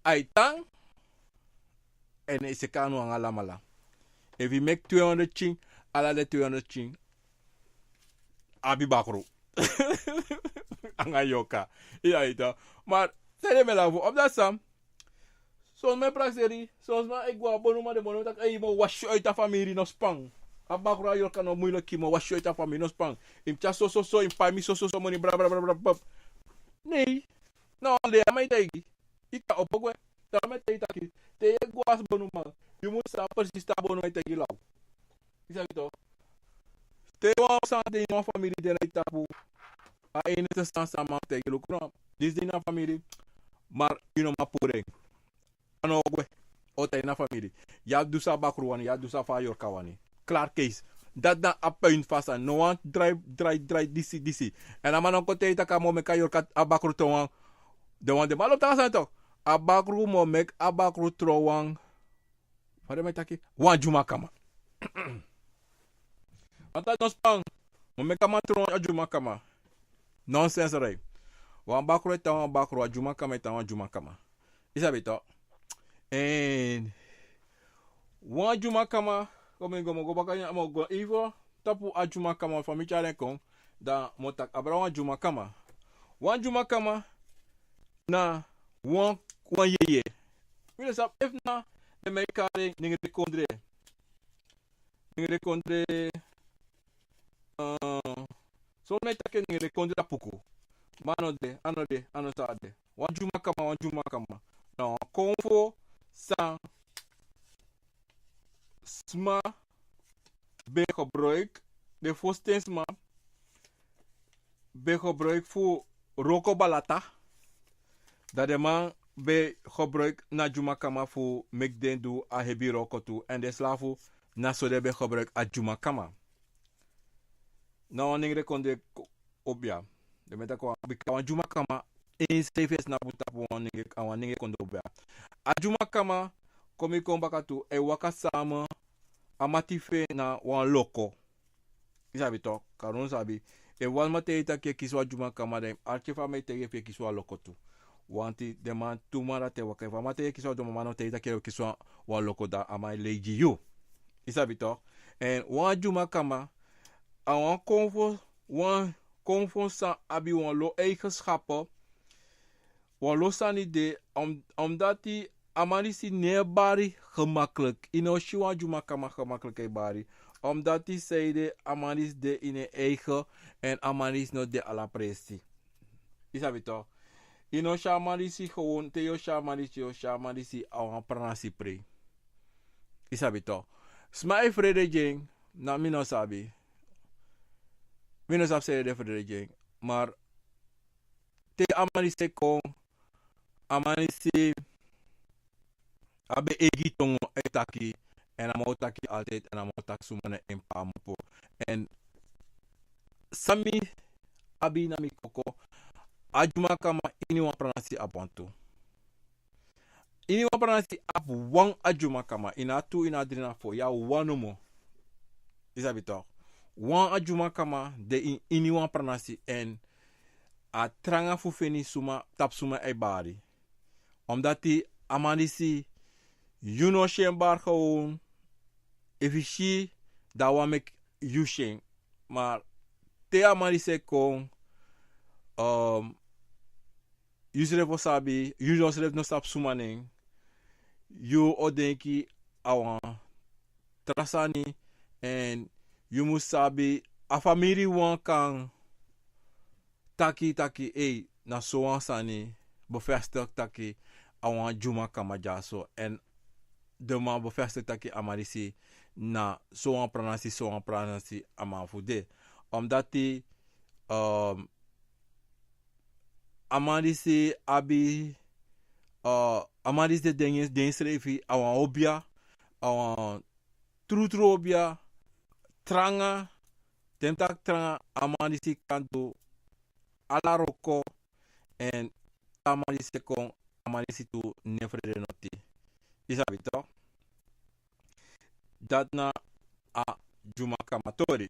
A e tan, en e seka anu anga lamala. Efu yu meki tweehonderd tyin, ala den tweehonderd tyin abi bakru. Anga yorka. Yu sabi toch? Maar, san ede mi e lafu, omdat san, son sma e prakseri, son sma e go na bonuman, den bonuman taki, ei, mi o wasi yu uit a famiri, no span. A bakru a yorka no moeilijk, mi o wasi yu uit a famiri, no span. Yu mus tyari so, so, so, yu mus pai mi so, so, so moni, bra, bra, bra, bra, bra. Nee. No, lei a man e taigi. Yu kan opo gwe. Daarom mi e taigi taki, te yu e go na bonuman, yu mus sabi precies san a bonuman e taigi law. Yu sabi toch? Te wan sani de ini wan famiri, den e tapu. A enigste sani san a man taigi, luku no, disi de ini a famiri, maar yu no man puru en. A no o gwe. A o tan ini a famiri. Yu abi du san a bakru wani, yu abi du san a yorka wani. Klaar kees. Dati na a puin fu a sani. No wan drai, drai, drai, disi, disi. En a man no kon taigi yu taki a mu o meki a yorka, a bakru tron wan. Den wan de, ma lobi taki a sani toch. A bakru mu o meki a bakru tron wan. Fa den man e taki, wan dyumakama. A taki no span. Mu o meki a man tron wan dyumakama. Nonsens, right? Wan bakru e tan wan bakru, wan dyumakama e tan wan dyumakama. Yu sabi toch? En wan dyumakama, kon mi go, mi o go baka, mi o go even tapu a dyumakama, fa mi tyari en kon, dan mi o taki abra wan dyumakama. Wan dyumakama na wan, wan yeye. Mi no sabi efu na den man e kari en nengre kondre. Nengre kondre, eh, son man e taki nengre kondre a puku. Ma a no de, a no de, a no sa de. Wan dyumakama, wan dyumakama. Na wan konfo san sma ben gebruik, den fosten sma ben gebruik fu wroko balata. Dan den man ben gebruik na dyumakama fu meki den du a hebi wroko tu. En den slafu, na so den ben gebruik a dyumakama. Na wan nengre kondre ko-, obia. Den ben taki wan, bika wan dyumakama ensrefi e snapu tapu wan nengre, a wan nengre kondre obia. A dyumakama, kon mi kon baka tu, e waka sama, a mati fu en na wan loko. Yu sabi toch, Karun sabi. Efu wan man taigi yu taki yu e kisi wan dyumakama, dan yu mus arki fa a man e taigi yu efu yu e kisi wan loko tu. Want den man tu man dati e waka. Efu a man taigi yu e kisi wan dyumakama, a no taigi yu taki yu e kisi wan, wan loko, dan a man e lei gi yu. Yu sabi toch? En wan dyumakama, a wan konfo, wan konfo san abi wan lo eigenschap, wan lo sani de, om-, omdati a man disi no e bari gemakkelijk. Yu no o si wan dyumakama gemakkelijk e bari. Omdati sanede a man disi de ini en eigen, en a man disi no de ala presi. Yu sabi toch? Yu no o si a man disi gewoon, te yu o si a man disi, yu o si a man disi a wan pranasi prei. Yu sabi toch? Sma e frede gi en, na mi no sabi. Mi no sabi sanede den frede gi en. Maar te a man disi e kon, a man disi abi en eigi tongo e taki, en a man o taki altijd, en a man o taki suma na en p'pa mopo. En san mi abi na mi koko, a dyumakama ini wan pranasi abi wantu. Ini wan pranasi abi wan a dyumakama, ini a tu, ini a dri, na fo, ya wan nomo. Yu sabi toch? Wan a dyumakama de in-, ini wan pranasi, en a tranga fu feni suma, tapu suma a e bari. Omdati a man disi, yu no o si en bari gewoon, efu yu si, dan a wani meki yu si en. Maar te a man disi e kon, um, yu srefi o sabi, yu srefi no sabi suma na en, yu o denki a wan tra sani, en yu mus sabi, a famiri wan kan taki, taki, ei, na sowan sani, bevestig taki a wan dyumakama dyaso, en den man bevestig taki a man disi na sowan pranasi, sowan pranasi a man fu de. Omdati, um, a man disi abi, uh, a man disi de den, den srefi a wan obia, a wan trutru obia, tranga, te mi taki tranga, a man disi kan du ala wroko, èn te a man disi e kon, a man disi tu no e frede noti. Yu sabi tok? Dati na a dyumakamatori.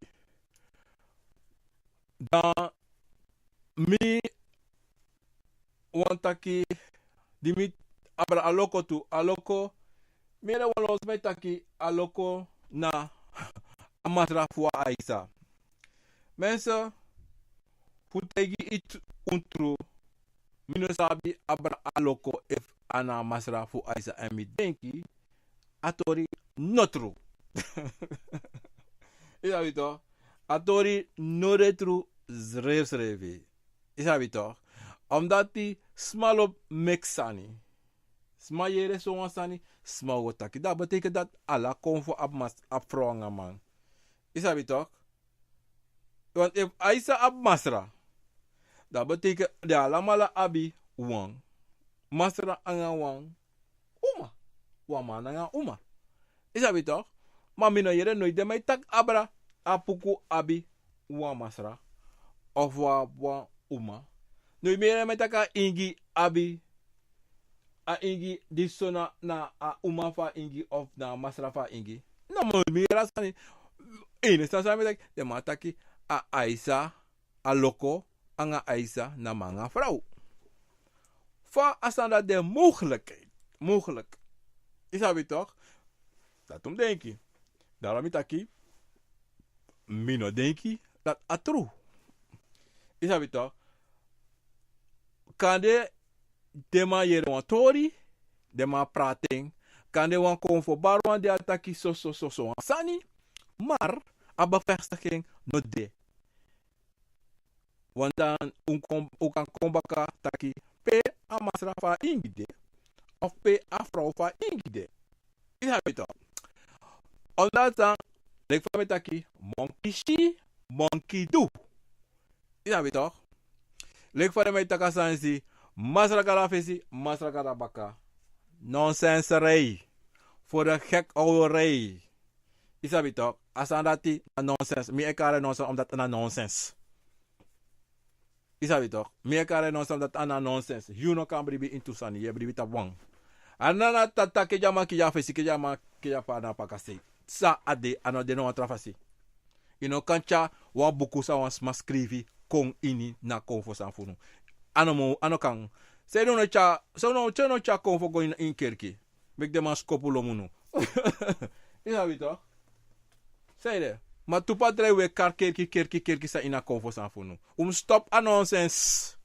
Dan mi wani taki, di mi abra a loko tu, a loko, mi yere wan lo sma e taki a loko na a masra fu a Aisa. Mensen, fu taigi yu unu tru, mi no sabi abra a loko efu a na a masra fu Aisa, èn mi denki a tori no tru. Yu sabi tok? A tori no de tru srefsrefi. Yu sabi tok? Omdati sma lobi meki sani. Sma yere sowan sani, sma o go taki. Dan a betekent dati ala konfo abi mas-, abi frow nanga man. Yu sabi tok? Want efu Aisa abi masra, dan a betekent den alamala abi wan masra nanga wan uma. Wan man nanga uma. Yu sabi tok? Ma mi no yere noiti den man e taki abra a puku abi wan masra of wan, wan uma. Noiti mi yere den man e taki a ingi abi a ingi disi so na, na a uma fu a ingi of na a masra fu a ingi. No, mi, mi yere a sani. Ini sani san mi taki, den man taki a Aisa, a loko nanga Aisa na man nanga frow. Fa a sani dati de mogelijk? Mogelijk. Yu sabi tok? Dati un mus denki. Daarom mi taki, mi no denki dati a tru. Yu sabi tok? Kande den man yere wan tori, den man prati en, kande wan konfo bari wan de a taki so, so, so, so wan sani, maar a bevestiging no de. Want dan un kon, un kan kon baka taki pe a masra fu a ingi de, of pe a frow fu a ingi de. Yu sabi tok? Omdati san, leki fa mi e taki, monkey si, monkey do. Yu sabi tok? Leki fa den man e taki a sani disi, masra gada fesi, masra gada baka. Nonsensrij. Voor de gek ouderij. Yu sabi tok? A sani dati na nonsens. Mi e kari en nonsens omdati a na nonsens. Yu sabi tok? Mi e kari en nonsens omdati a na nonsens. Yu no kan bribi ini tu sani, yu e bribi tapu wan. A no na taki, taki yu e man kisi a fesi, kisi a man, kisi a pa na pakasei. San a de, a no de na wan tra fasi. Yu no kan tyari wan buku san wan sma skrifi kon ini a konfo sani fu unu. A no mu, a no kan. San ede unu no tyari, san ede unu no tyari konfo go ini, ini kerki? Meki den man skopu lon unu. Yu sabi tok? San ede? Ma tu patra yu e kari kerki, kerki, kerki san ini a konfo sani fu unu. Un mus stop a nonsens.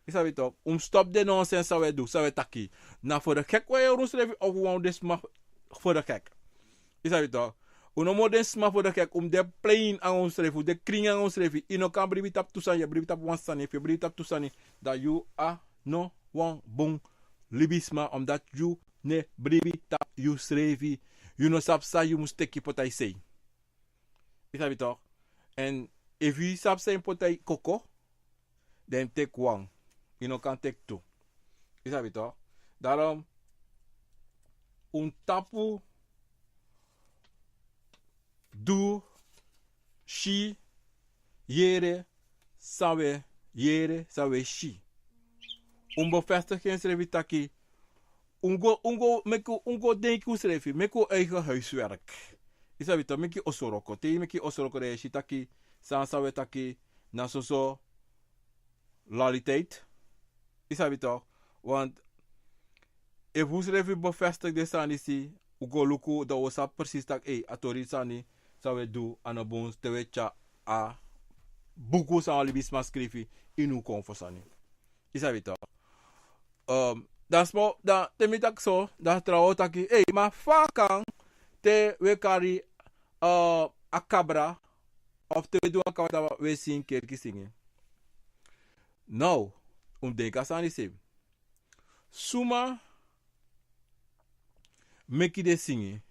Yu sabi tok? Un mus stop den nonsens san un e du, san un e taki. Na voor de gek un e yere unsrefi of un wani den sma voor de gek. Yu sabi tok? Un no mu den sma voor de gek, un mus de plain nanga unsrefi, un de krin nanga unsrefi. Yu no kan bribi tapu tu sani, yu e bribi tapu wan sani, efu yu e bribi tapu tu sani, dan yu a no wan bun libisma, omdati yu no e bribi tapu yusrefi. Yu no sabi san yu mus teki poti na yu sei. Yu sabi tok? Èn efu yu sabi san yu poti na yu koko, dan yu mus teki wan. Yu no kan teki tu. Yu sabi tok? Daarom, un tapu du, si, yere san un e yere, san un e si. Un bevestig ensrefi taki, un go, un go, meki un go denki unsrefi, meki un eigen huiswerk. Yu sabi tok, meki yu oso wroko. Te yu meki yu oso wroko, dan yu e si taki san, san un e taki na soso laliteit. Yu sabi tok? Want efu unsrefi bevestig den sani disi, un go luku, dan un o sabi precies taki, ei, a tori sani san un e du a no bun, te un e tyari a buku san wan libisma skrifi ini un konfo sani. Yu sabi tok? Ehm, dan sma, dan te mi taki so, dan trawan o taki, ei, ma fa a kan te un e kari, eh, a kabra, of te un e du wan kabra, dan un e singi kerki singi? Now, un mus denki a sani disi. Suma meki den singi?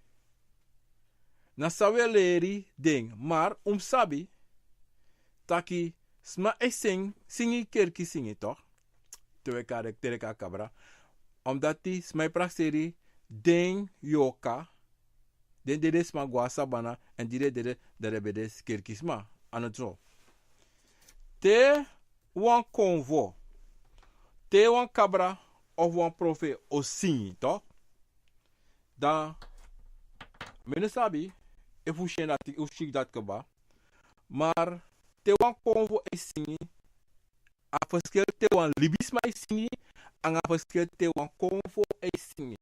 Na san un e leri den, maar un mus sabi taki sma e singi, singi kerki singi tok, te un e kari, te un e kari kabra. Omdati sma e prakseri den yorka, den dede sma go na sabana, èn di den dede, dan den ben de kerki sma. A no so. Te wan konfo, te wan kabra of wan profe o singi, toch? Dan mi no sabi efu un si en dati, un si dati kaba. Maar te wan konfo e singi, a verschil te wan libisma e singi, anga a verschil te wan konfo e singi.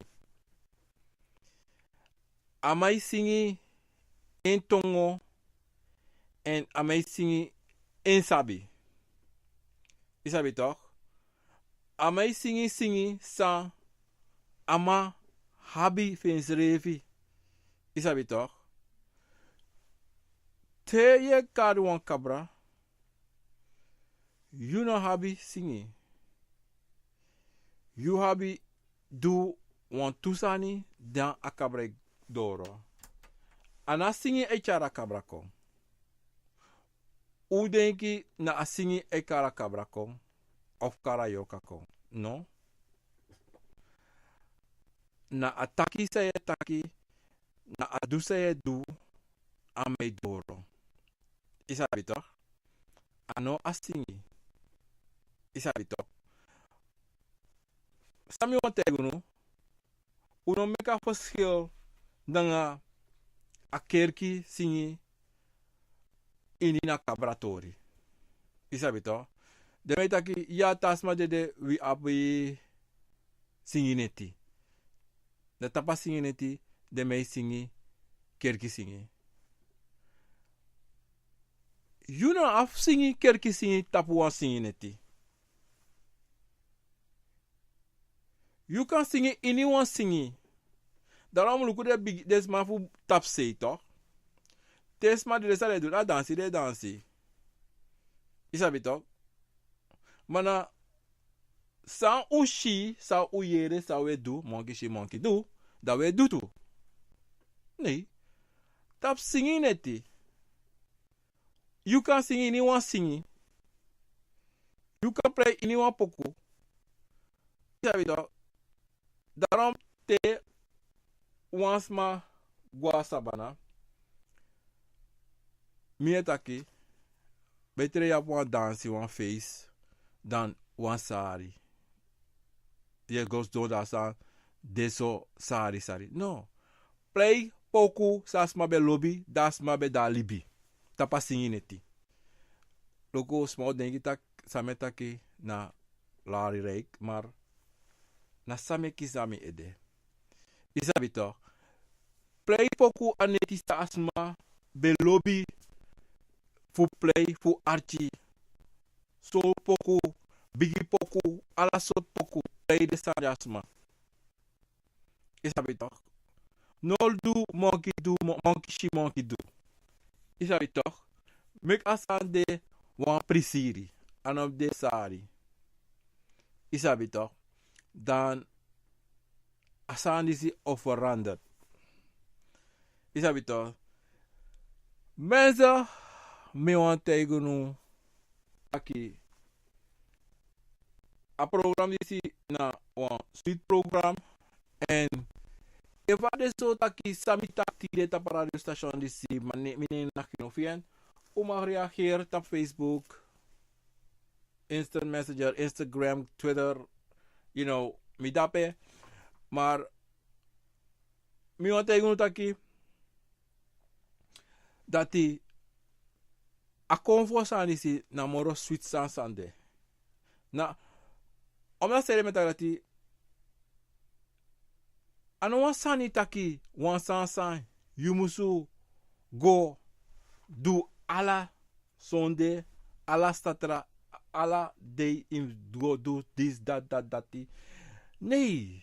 A man e singi en tongo, en a man e singi en sabi. I sabi toch? A man e singi singi san a man abi fu ensrefi. I sabi toch? Te yu e kari wan kabra, yu no abi singi. Yu abi du wantu sani, dan a kabra e doro. A no a singi e tyari a kabra kon. Un denki na a singi e kari a kabra kon of kari a yorka kon? No. Na a taki san yu e taki, na a du san yu e du, a man e doro. I sabi toch? A no a singi. I sabi toch? San mi wani taigi unu, un no meki a verschil nanga a kerki singi ini na kabra tori. I sabi toch? Den man e taki, ya, te a sma dede, wi abi singi neti. Dan tapu a singi neti, den man e singi kerki singi. Yu no abi singi kerki singi tapu wan singi neti. Yu kan singi ini wan singi. Daarom luku den bigi, den sma fu tapusei toch. Te sma dede, san den e du, na dansi den e dansi. I sabi toch? Ma na san un si, san un yere, san un e du, monki si, monki du, dan un e du tu. Nee. Tapu singi neti. Yu kan singi ini wan singi. Yu kan prei ini wan poku. I sabi toch? Daarom te wan sma go na sabana, mi e taki, betre yu abi wan dansi, wan feest, dan wan sari. Yu e go sidon, dan a sani de so sari sari. No. Prei poku san a sma ben lobi, dan a sma ben de na libi. Tapu a singi neti. Luku, sma o denki taki san mi e taki na lari reik, maar na san mi e kisi na mi ede. I sabi toch? Prei poku a neti san a sma ben lobi fu prei, fu arki. Soul poku, bigi poku, ala sortu poku, prei den sani di a sma. I sabi toch? No du monki du, mo-, monki si, monki du. I sabi toch? Meki a sani de wan prisiri, a no de sari. I sabi toch? Dan a sani disi o verander. I sabi toch? Mensen, mi wani taigi unu taki a program disi na wan sweet program. En efu a de so taki san mi taki de tapu a radio station disi, ma ne-, mi nen naki no fi en, un mag reageri tapu Facebook, Instant Messenger, Instagram, Twitter, you know, mi de ape. Maar mi wani taigi unu taki dati a konfo sani disi na moro switi sani san de. Na omdati seri mi e taki dati, a no wan sani taki wan sani san yu musu go du ala sonde, ala satra, ala dei yu mus go du disi, dati, dati, dati. Nee.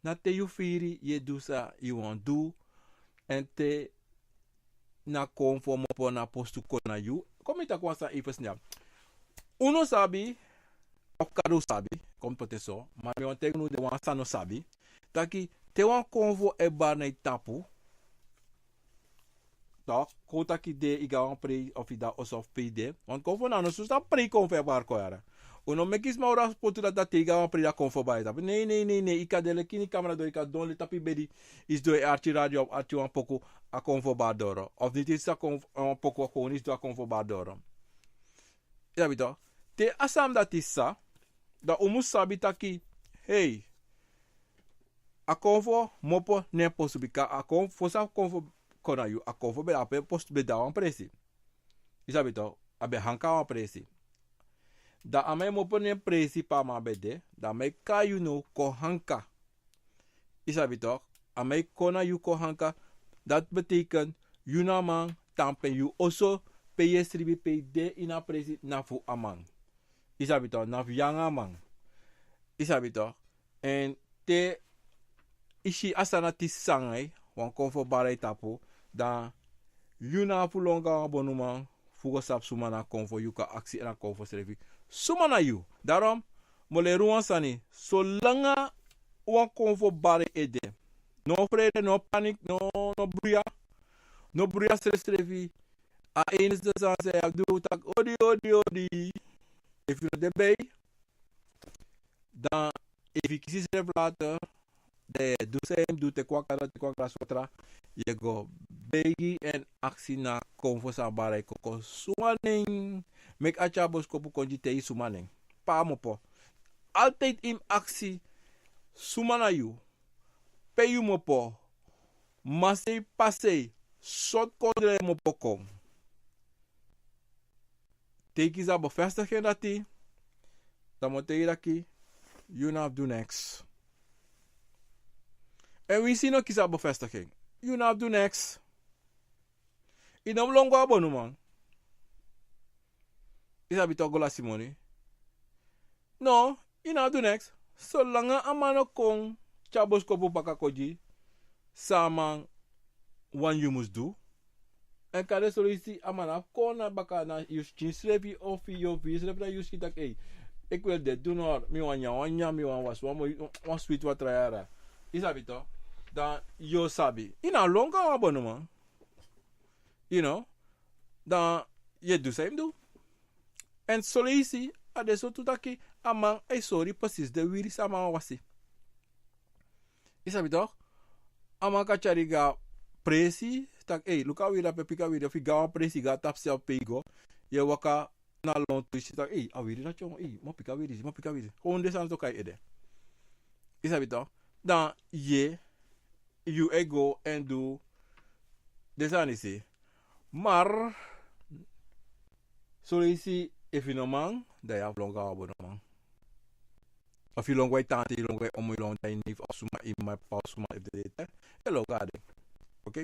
Na te yu firi yu e du san yu wani du. Èn te na konfo opo na postu kon na yu. Kon mi taki wan sani, yu e ferstan. Un no sabi, of kande un sabi, kon mi poti en so, ma mi wani taigi unu den wan san no sabi, taki te wan konfo e bari na yu tapu, toch, kon taki de yu go na wan prei of yu de na oso of pe yu de. Want konfo na no so san prei konfo e bari kon yara. Un no meki sma ora spotu dati, dati te yu go na wan prei dan konfo bari yu tapu. Nee, nee, nee, nee. Yu kan de leki ini kamra doro, yu kan sidon leki tapu yu bedi, yu sidon e arki radio of arki wan poku, a konfo bari doro. Of niti, yu si a konf-, wan poku, a kon, yu sidon, a konfo bari doro. Yu sabi toch? Te a sani dati sa, dan un mus sabi taki, hei, a konfo mopo nen posu bika a konfo, fosi a konfo kon na yu, a konfo ben de ape postu, ben de a wan presi. Yu sabi tok, a ben hanka a wan presi. Dan a man e mopo nen presi pe a man ben de, dan a man e kai yu now kon hanka. Yu sabi tok, a man e kon na yu kon hanka. Dati beteken yu na a man, tan pen yu oso, pe yu e sribi, pe yu de ini a presi na fu a man. Yu sabi tok, na fu yu nanga a man. Yu sabi tok. Èn te yu si a sani dati sanga yu, wan konfo bari yu tapu, dan yu na a fu lon go na wan bonuman fu go sabi suma na a konfo, yu kan aksi na a konfo srefi suma na yu. Daarom mi o leri wan sani, solanga wan konfo bari ede, no frede, no panik, no, no bruya, no bruya srefsrefi. A enigste sani san yu abi du taki odi, odi, odi. Efu yu no de bei, dan efu yu kisi srefi later, dan yu e du san yu mus du, teki wan kandra, teki wan glas watra, yu e go beigi èn aksi na a konfo san bari yu, kon kon suma nen, meki a tyari boskopu kon gi yu, taigi yu suma nen, pe a mopo. Altijd yu mus aksi suma na yu, pe yu mopo, masei, pasei, sortu kondre yu mopo kon. Te yu kisi a bevestiging dati, dan mi o taigi yu taki yu no abi du neks. Èn winsi yu no kisi a bevestiging, yu no abi du neks. Yu no mus lon go na bonuman, yu sabi tok, go lasi moni. No, yu no abi du neks. Solanga a man no kon tyari boskopu baka kon gi yu, san a man wani yu mus du. Èn kande son leisi a man no abi kon na baka, na yu skin srefi, of yu, yu srefi na yu skin taki, ei, ekwel de du no, mi wani nyan wan nyan, mi wani wasi wan moi, wan switi watra yara. Yu sabi tok, dan yu o sabi. Yu no abi lon go na wan bonuman. Yu no, dan yu e du san yu mus du. Èn son leisi a de so tu taki a man e sori presis den wiri san a man wani wasi. Yu sabi tok, a man kan tyari yu go na presi, taki, ei, luku a wiri ape, piki a wiri, efu yu go na wan presi, yu go na tapu self pe yu go, yu e waka na lontu, yu si taki, ei, a wiri na tyongo, ei, mi o piki a wiri, mi o piki a wiri. Kon den sani so kon na yu ede. Yu sabi tok, dan yu, yu e go èn du den sani disi. Maar son leisi efu yu no man, dan yu abi lon go na wan bonuman. Of yu lon go na yu tante, yu lon go na yu omo, yu lon go na yu neef, of suma, yu mama, yu papa, of suma, efu den de ete, yu e lon go na den. Oké?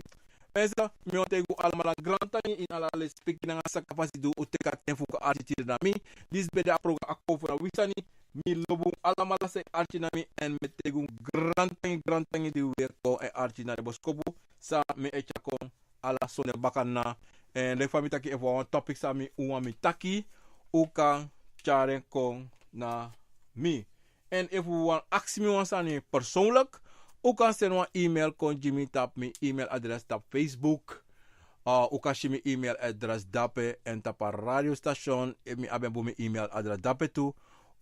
Mensen, mi wani taigi un alamala grantangi ini ala lespeki nanga sakafasi di un teki a ten fu kon arki tide na mi. Disi ben de a program Akomfo na Wi Sani. Mi lobi un alamala san e arki na mi, èn mi e taigi un grantangi, grantangi di un e kon èn arki na den boskopu san mi e tyari kon ala sonde bakadina. Èn leki fa mi taki, efu wan topic san mi, un wani mi taki, un kan tyari en kon na mi. Èn efu un wani aksi mi wan sani persoonlijk, un kan seni wan email kon gi mi tapu mi email adres tapu Facebook. Ah, un kan si mi email adres dape, èn tapu a radio station, efu mi abi en bun mi email adres dape tu.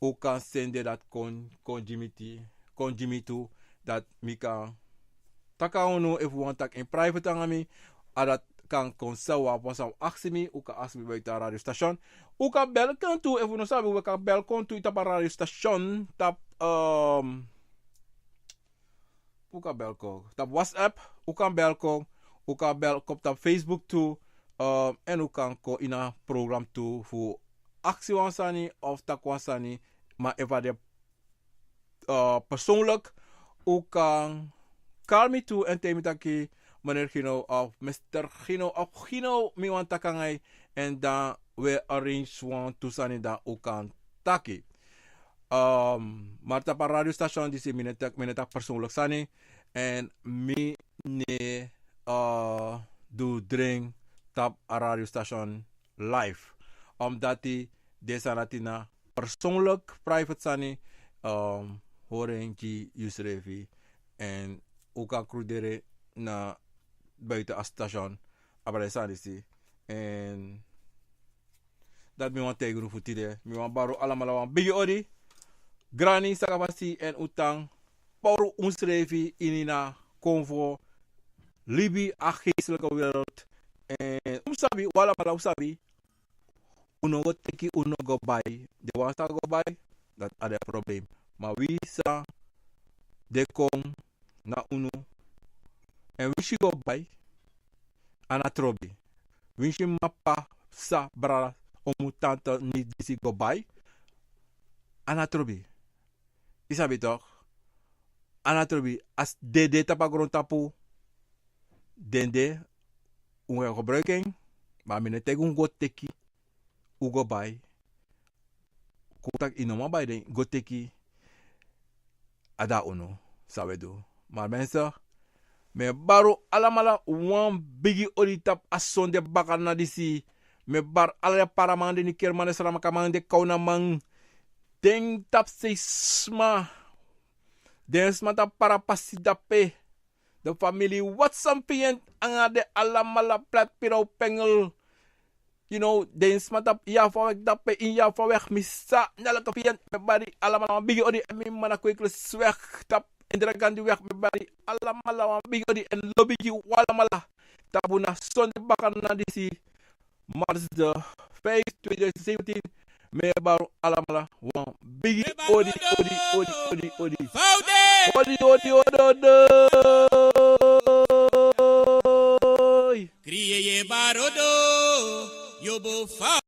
Un kan seni dati kon, kon gi mi ti, kon gi mi tu, dati mi kan taki nanga unu. Efu un wani taki in private nanga mi, a dati kan kon, san un abi wan sani fu aksi mi, un kan aksi mi buiten a radio station. Un kan bel kon tu, efu un no sabi, un kan bel kon tu tapu a radio station, tapu, ehm, un kan bel kon tapu WhatsApp, un kan bel kon, un kan bel kon tapu Facebook tu, ehm, èn un kan kon ini a program tu fu aksi wan sani of taki wan sani, ma efu a de, eh, persoonlijk, un kan kari mi tu èn taigi mi taki, meneer Gino of mister Gino of Gino, mi wani taki nanga yu, èn dan un e arrange wantu sani dan un kan taki. Ehm, maar tapu a radio station disi mi no e taki, mi no e taki persoonlijk sani, èn mi no e, eh, du dring tapu a radio station live. Omdati den sani dati na persoonlijk, private sani, ehm, hori en gi yusrefi. Èn un kan kruderi na buiten a station, abra den sani disi. Èn dati mi wani taigi unu fu tide. Mi wani bari un alamala wan bigi odi, grani, sakafasi, èn un tan puru unsrefi ini a Akomfo libi, a geestelijke wereld. Èn un sabi, un alamala un sabi, Un no go teki, un no go bai. Den wan sa go bai, dati a de problem. Ma wi sa de kon na unu, èn winsi go bai, a no trobi. Winsi mama, p'pa, sisa, brada, omu, tanta, nisi, disi go bai, a no trobi. Yu sabi tok, a no trobi. A si den de tapu a grontapu, den de, un e gebruiki en. Ma mi no e taigi un go teki, un go bai. Kon taki yu no man bai den, go teki. A de na unu san un e du. Ma mensen, mi e bari un alamala wan bigi odi tapu a sonde bakadina disi. Mi e bari ala den paraman, den nikerman, den sramakanman, den kawnaman, den tapu sei sma, den sma tapu Parapasi dape, den famili Watson Fiyent, anga den alamala Plat Piraw Pengel. You know, den sma tapu Yafa Wek dape, ini Yafa Wek, mi sa na laka Fiyent, mi e bari alamala wan bigi odi, èn mi man na Kwekele Swek tapu Indira Gandhi Wek, mi e bari alamala wan bigi odi èn lobi gi un alamala tapu na sonde bakadina disi, mars de vijf, tweeduizend zeventien. Mi e bari un alamala wan bigi odi, odi, odi, odi, odi. Odi, odi, odi, odi. Kriye ye barodo, yobo fa